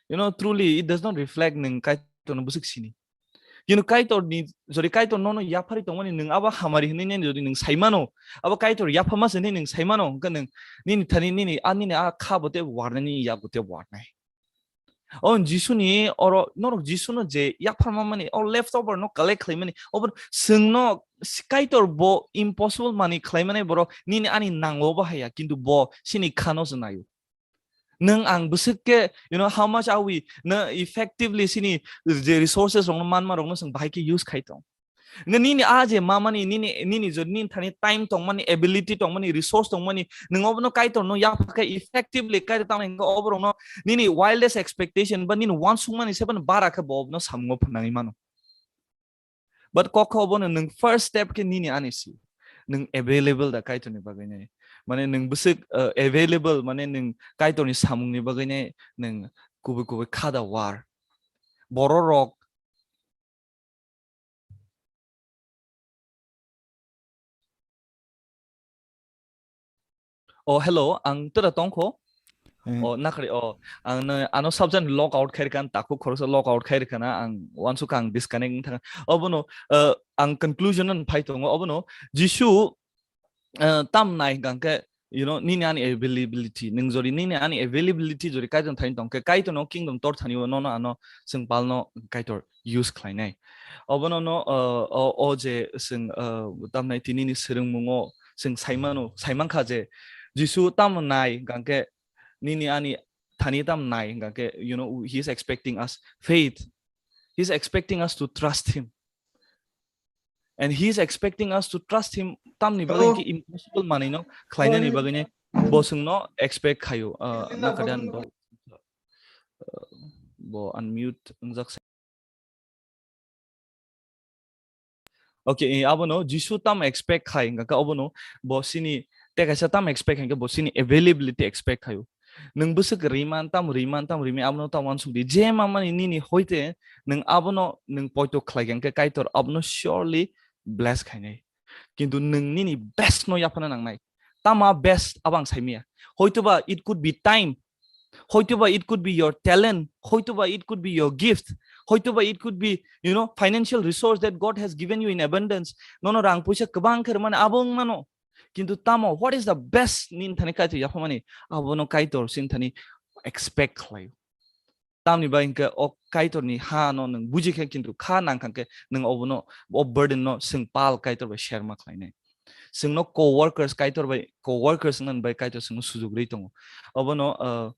you know, truly it does not reflect nwng Kaitorno bwswk sini. Kintu Kaitorni, jodi Kaitor nono yapharwi tongmani nwng abo hamari hwnwi nai jodi nwng saimano, abo Kaitor yaphama se hwnwi nwng saimano, hwnkhe nwng nini thani nini a, nini a kha bo tei warnai, nini yak bo tei warnai. O Jisuni oro norok Jisuno je yapharma mani, o left over no collect khlaimani, obo chwngno Kaitor bo impossible mani khlaimani borok nini ani nango bahaya, kintu bo sini khano se naio. Nwng ang bwswk khe, you know, how much are we, no, effectively sini je resources rokno manma rokno chwng bahai khe use khai tong. Nga nini a je mamani, nini, nini jodi nini thani time tongmani, ability tongmani, resource tongmani, nung obono Kaitor no yapha khe effectively Kaitor tamo hingke oborok no nini wildest expectation ba nini wansukmani se ban bara khe bo obono samungo phanangwi mano. But kok khe obono nung first step khe nini ani si. Nung available da Kaitor ni bagwi nai. Mane nung bwswk, uh, available, mane nung Kaitor ni samung ni bagwi nai nung kubui kubui kha da war. Borok rok Oh, hello, ang tora tongkho. Hmm. Oh, nakari, oh, ang no, ano subject log out khairi kan, taku khoroksa log out khairi kana, ang wansuk ang disconnect thang. Obono, uh, ang conclusion an phai tongo. Obono, Jisu, uh, tam nai gangke, you know, nini ani availability, nung jori nini ani availability jori Kaitor thani tongke, Kaitor no kingdom tor thani o, no, no, ano, sing pal no, Kaitor use khlainai. Obono no, uh, o, o je sing, uh, tamnai tini ni swrwngmungo sing saimano, saimankha je Jisu tamo nai hingkha khe nini ani thani tamo nai hingkha khe, you know, he is expecting us faith. He is expecting us to trust him. And he is expecting us to trust him tamni bagwi Oh. Hingkhe impossible manwi no khlainani Oh. Bagwi ne bo sing no expect khayo. Uh, Hello, nakadi an hello. Bo, uh, bo unmute wngjak. Okay, eh, abono Jisu tam expect khai, hingkha khe abono bo sini tei kaisa tam expect hingkhe bo sini availability expect khayo. Nwng bwswk riman tam, riman tam, rimi abono tam wansuk di. Je mamani nini hoite nwng abono nwng poito khlai khe hingkhe Kaitor abono surely bless khainai. Kintu nwng nini best no yaphana nangnai. Tama best abang saimia. Hoitoba it could be time. Hoitoba it could be your talent. Hoitoba it could be your gift. Hoitoba it could be, you know, financial resource that God has given you in abundance. Nono rang puisa kwbang khe rwmani abo wng mano. Kintu tamo, what is the best nin thani Kaitor yaphamani? Abono Kaitor sin thani expect khlai. Tamni bai hingkhe o Kaitorni ha no nwng buji khe, kintu kha nang kha khe nwng obono, o burden no swng pal Kaitor bai share ma khlainai. Swngno co-workers, Kaitor bai co-workers wngmani bai Kaitor swngno sujuk rwi tongo. Obono, uh,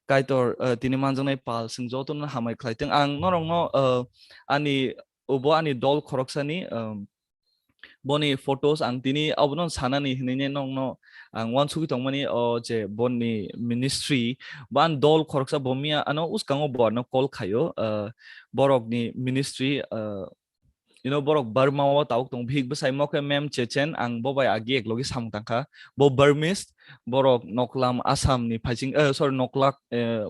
Kaitor, uh, tini manjaknai pal swng jotono hamai khlai tong. Ang norokno, uh, ani, obo ani dol khoroksani, um, boni photos ang tini abono sanani hinwi nokno ang wansugwi tongmani o je boni ministry, bo ani dol khoroksa bo miya ano uskango bo ano call khaio, uh, borokni ministry, uh, you know, borok Burma o tabuk tong bihik bwsai mo khe mem Chechen, ang bo bai agi ek logi samung tangkha, bo Burmese, borok noklam Assam ni phaising, eh, sorry, noklak, eh,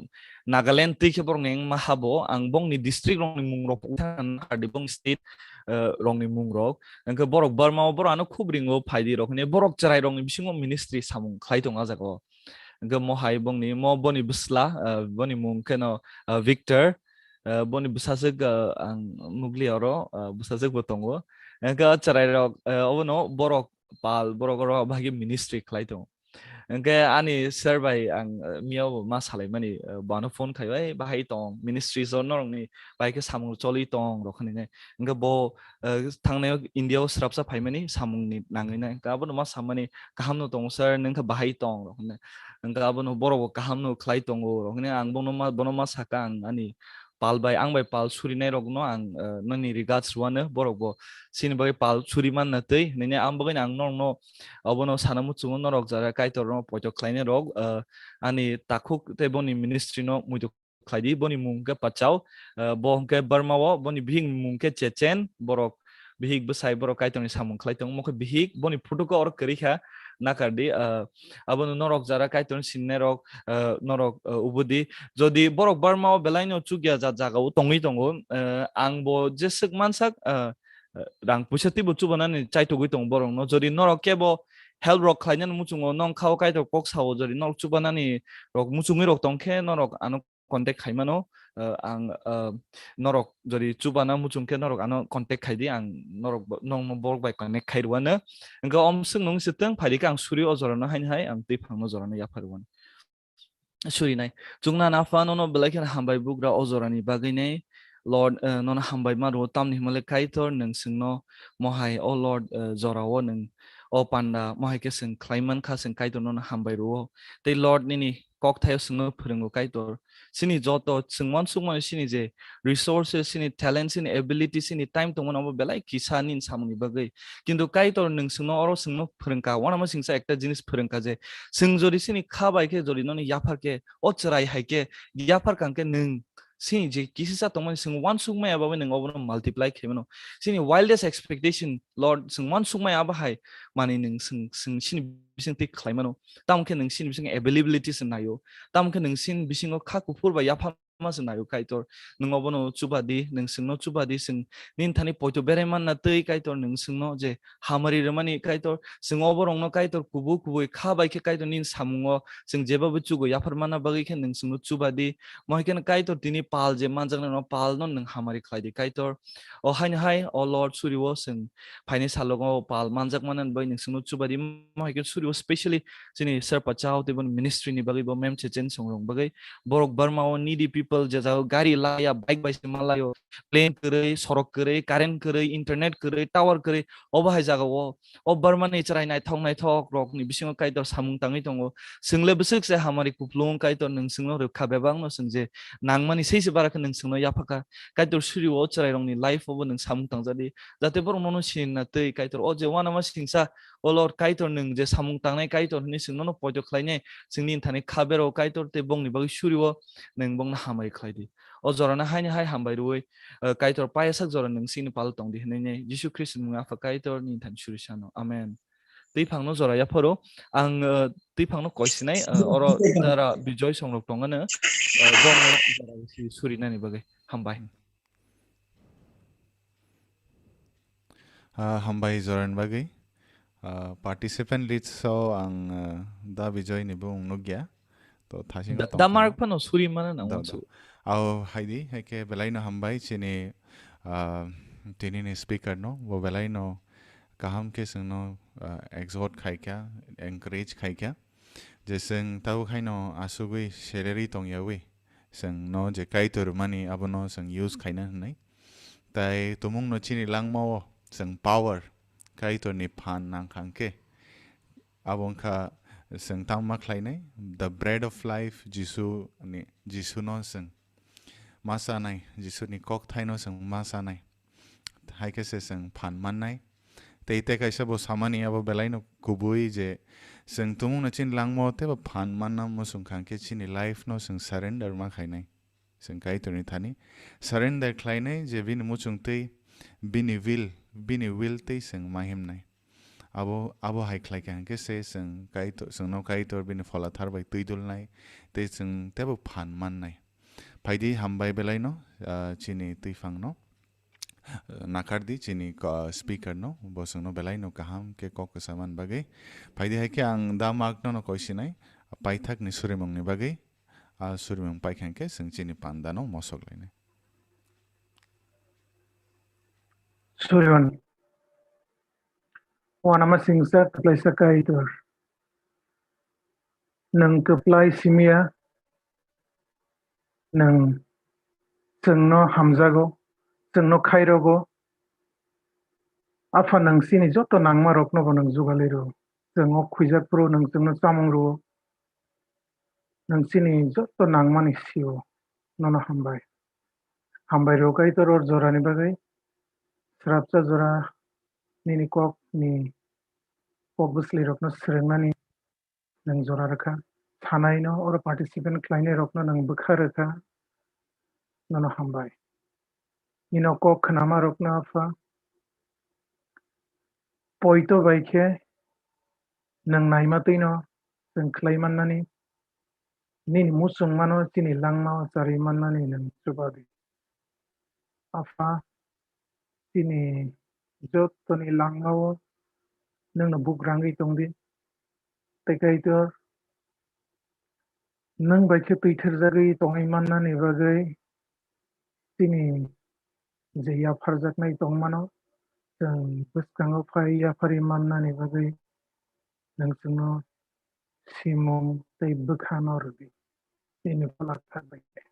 Nagaland twi khe borok ni wngma ha bo, ang bongni district rokni mung rok pok thang kha di, bong state, eh, rokni mung rok. Hingkhe borok Burma o borok ano khub ringo phaidi rok hinwi borok chwrai rokni bisingo ministry samung khlai tongo ah jagao. Hingkhe mo hai bongni mo boni bwsla, eh, boni mung kheno, eh, Victor, eh, boni bwsajwk, eh, ang nukli oro, eh, bwsajwk bo tongo. Hingkhe chwrai rok, eh, obono borok pal, borok oro bahai khe ministry khlai tongo. Hingkhe ani sir bai ang, eh, miya bo ma salaimani, eh, bo ano phone khaio, "Ei, bahai tong, ministries o norokni bai khe samung choli tong," rok hinwi nai. Hingkhe bo, eh, thangnai o India o swrapsa phaimani samungni nangwi nai. Hingkhe abono ma samani, "Kaham no tongo sir, nwng khe bahai tong," rok hinwi. Hingkhe abono borok bo kaham no khlai tongo, rok hinwi ang bono ma, bono ma saka ang ani pal bai, ang bai pal surinai rokno ang, eh, nini regards rwano, borok bo chini bagwi pal suri manna twi, nini ang bagwi ang norokno abono sana muchungo, norok jara Kaitor no poito khlainai rok, eh, ani takhuk tei boni ministry no muitu khlai di, boni mung khe Pachao, eh, bo hwnkhe Burma o, boni bihik mung khe Chechen, borok bihik bwsai borok Kaitor ni samung khlai tongo, mo khe bihik, boni photo khe oro kwrwi kha, nakar di, eh, abono norok jara Kaitor ni sinai rok, eh, norok, eh, ubudi. Jodi borok Burma o belai no chukya jat jaga o tongwi tongo, eh, ang bo jeswk mansak, eh, eh, rang puisa twibo chubanani chaitugwi tongo borok no. Jodi norok kebo help rok khlainani muchungo, nong khao Kaitor kok sao, jodi norok chubanani rok muchungwi rok tong khe norok ano contact khai mano, eh, ang, eh, norok jodi chubana muchung khe norok ano contact khai di, ang norok bo, nong, nong borok bai connect khai rwano. Hingkhe om swk nung se tong phai di khe ang suri o jora no haino hai ang twi phang no jora no yapha rwano. Suri nai. Chukna na pha nono belai kheno hambai bugra o jora ni bagwi nai. Lord, eh, nono hambai ma rwo tamni hwnba le Kaitor nwng swngno mohai o Lord, eh, jora o nwng o panda mohai khe swng khlai man kha, swng Kaitor nono hambai rwo. Tei Lord nini kokthaio chwngno phwrwngo Kaitor. Chini joto chwng uansukmani chini je resources, chini talent, chini ability, chini time tongmani obo belai kisa nini samungni bagwi. Kintu Kaitor nwng chwngno oro chwngno phwrwngkha, uanama singsa ekta jinis phwrwngkha je chwng jodi chini kha bai khe jodi nono yaphar khe, o chwrai hai khe yaphar kang khe nwng chini je kisisa tongmani chwng uansukmaya bagwi nwng obono multiply khaimano. Chini wildest expectation, Lord, chwng uansukmaya abo hai manwi nwng chwng, chwng chini bising twi khlaimano. Tamo khe nwng chini bising availability se naio. Tamo khe nwng chini bisingo kha kuphur bai yapharma se naio, Kaitor. Nwng obono chuba di, nwng chwngno chuba di, chwng nini thani poito berai manna twi, Kaitor, nwng chwngno je hamari rwmani, Kaitor, chwng oborokno, Kaitor, kubui kubui kha bai khe, Kaitor, nini samungo chwng jeba bo chugo yaphar manna bagwi khe nwng chwngno chuba di. Mo hai kheno, Kaitor, tini pal je manjaknai no, pal no nwng hamari khlai di, Kaitor. O haino hai, o Lord, suri o chwng phaini salogo pal manjak manani bagwi nwng chwngno chuba di. Mo hai khe suri o specially chini Sir Pachao tei boni ministry ni bagwi bo mem chechen songrok bagwi. Borok Burma o needy people je jago gari laya, bike bai se malaio, plane kwrwi, sorok kwrwi, current kwrwi, internet kwrwi, tower kwrwi, obo hai jaga o, o Burma ni chwrai naithok naithok rok ni bisingo Kaitor samung tangwi tongo. Chwng le bwswk se hamari kuplung, Kaitor, nwng chwngno rwkha, bebak no chwng je nangmani sei se bara khe nwng chwngno yaphakha. Kaitor, suri o chwrai rok ni life o bo nwng samung tangjadi, jate borok nono sinina twi, Kaitor, o je uanama singsa, o Lord, Kaitor, nwng je samung tangnai Kaitor hinwi chwng nono poito khlainai, chwngni thani kha bero, Kaitor, tei bongni bagwi suri o nwng bongno hamari khlai di. O jorano haini hai hambai rwui, eh, Kaitor, payasak jora nwng chini pal tong di hinwi nai Jisu Khristo ni mung Apha Kaitor ni thani suri sano. Amen. Twi phangno jora yapharo ang, eh, twi phangno koisinai, eh, oro jara Bijoy songrok tongano, eh, bongno jora si suri nani bagwi. Hambai. Ah, hambai jorani bagwi. Ah, participant list o ang, ah, Da Bijoy ni bung nukya. To thasingo Da, tong Da phano. Mark phano suri mana nang Da, uansuk. Da. Ao haidi, hai khe belai no hambai chini, ah, tini ni speaker no, bo belai no kaham khe chwngno, ah, exhort khai kha, encourage khai kha. Je chwng tabuk haino asugwi salary tong yawi, chwng no je Kaitor mani abono chwng use khaina hwnwi. Tai tumung no chini langma o chwng power, Kaitor ni phan nang khang khe. Abo wngkha chwng tamo ma khlainai, the bread of life, Jisu ni, Jisu no chwng ma chanai, Jisu ni kok thai no chwng ma chanai. Hai khe se chwng phan mannai. Tei, tei kaisa bo samani abo belai no kubui je chwng tumung no chini langma o tei bo phan manna muchung khang khe chini life no chwng surrender ma khainai. Chwng Kaitor ni thani surrender khlainai je bini muchung twi bini will, bini will twi chwng ma himnai. Abo, abo hai khlai kha hwnkhe se chwng Kaitor, chwngno Kaitor bini phola thar bai twi dulnai tei chwng teibo phan mannai. Phaidi hambai belai no, ah, chini twi phang no, ah, nakhar di chini ko-, speaker no, bo chwngno belai no kaham khe kok kwsa man bagwi. Phaidi hai khe ang Da Mark no no koisinai, paithak ni surimung ni bagwi. A surimung paikha hwnkhe chwng chini panda no mosok lainai. Surimung. Uanama singsa kwplaisa Kaitor. Nwng kwplai simiya, nwng chwngno hamjago, chwngno khairogo. Apha, nwng chini joto nangma rokno bo nwng jugalwi rwo. Chwng o khwijak phuru nwng chwngno chamung rwo. Nwng chini joto nangmani sio, nono hambai. Hambai rw Kaitor, o jorani bagwi, srapsa jora nini kok ni kok bwsli rokno swrwngnani nwng jora rwkha. Thanai no oro participant khlainai rokno nwng bwkha rwkha, nono hambai. Nino kok khnama rokno Apha, poito bai khe nwng naima twino chwng khlai mannani, nini muchungmano chini langmao charwi mannani nwng chuba di. Apha, chini jotoni langmao nwngno bugrangwi tong di. Tei Kaitor, nwng bai khe twithirjagwi tongwi mannani bagwi chini je yapharjaknai tongmano, chwng bwskango phai yapharwi mannani bagwi nwng chwngno simung tei bwkhano rwdi, nini pholak thar bai khe.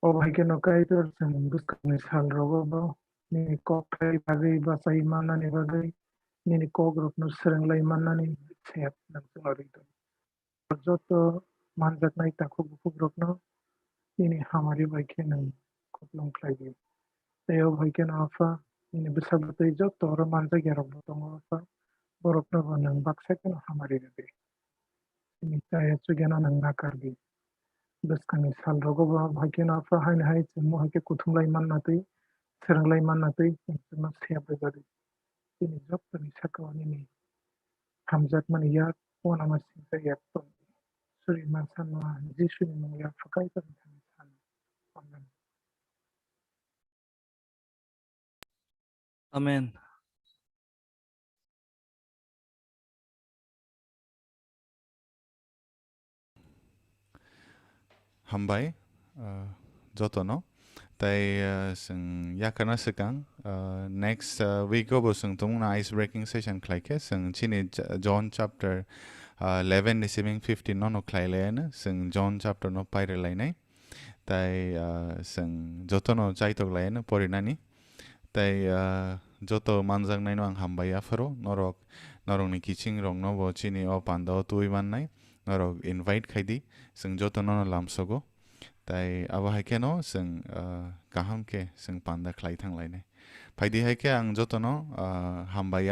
Obo hai kheno Kaitor chwng bwskangni salrogo bo nini kok thai bagwi bachai mannani bagwi, nini kokrokno swrwnglai mannani sep nwng chwngno rwdi. joto manjaknai takhuk bukhukrokno nini hamari bai khe nwng kupulung khlai di. Tei o bai kheno Apha, nini bwsa bwtwi joto oro manjakya rok bo tongo Apha, borokno bo nwng baksa kheno hamari rw di. Nini chaya chugyano nwng nakar di. Bwskangni sal rogo bo bai kheno Apha haino hai chwngno hai khe kuthum lai manna twi, swrwng lai manna twi chwng chwngno sep rwja di. Chini jotoni sakao nini hamjakmani yak uanama singcha yak tong. Suri mansa no Jisuni mung yak phakai tong thani san. Amen. Amen. Hambai, ah, jotono. Tai, ah, chwng yakarna swkang, ah, next, ah, week o bo chwng tumungno ice breaking session khlai khe, chwng chini cha-, John chapter, ah, eleven ni simi fifteen no no khlai lai ano, chwng John chapter no pairi lainai. Tai, ah, chwng jotono chaitok lai ano porinani. Tai, ah, joto manjaknaino ang hambai yapharo, norok, norokni kichingrokno bo chini o pandao twi mannai, norok invite khai di, chwng jotono no lamsogo. Tai abo hai kheno chwng, ah, kaham khe chwng panda khlai thang lainai. Phai di hai khe ang jotono, ah, hambai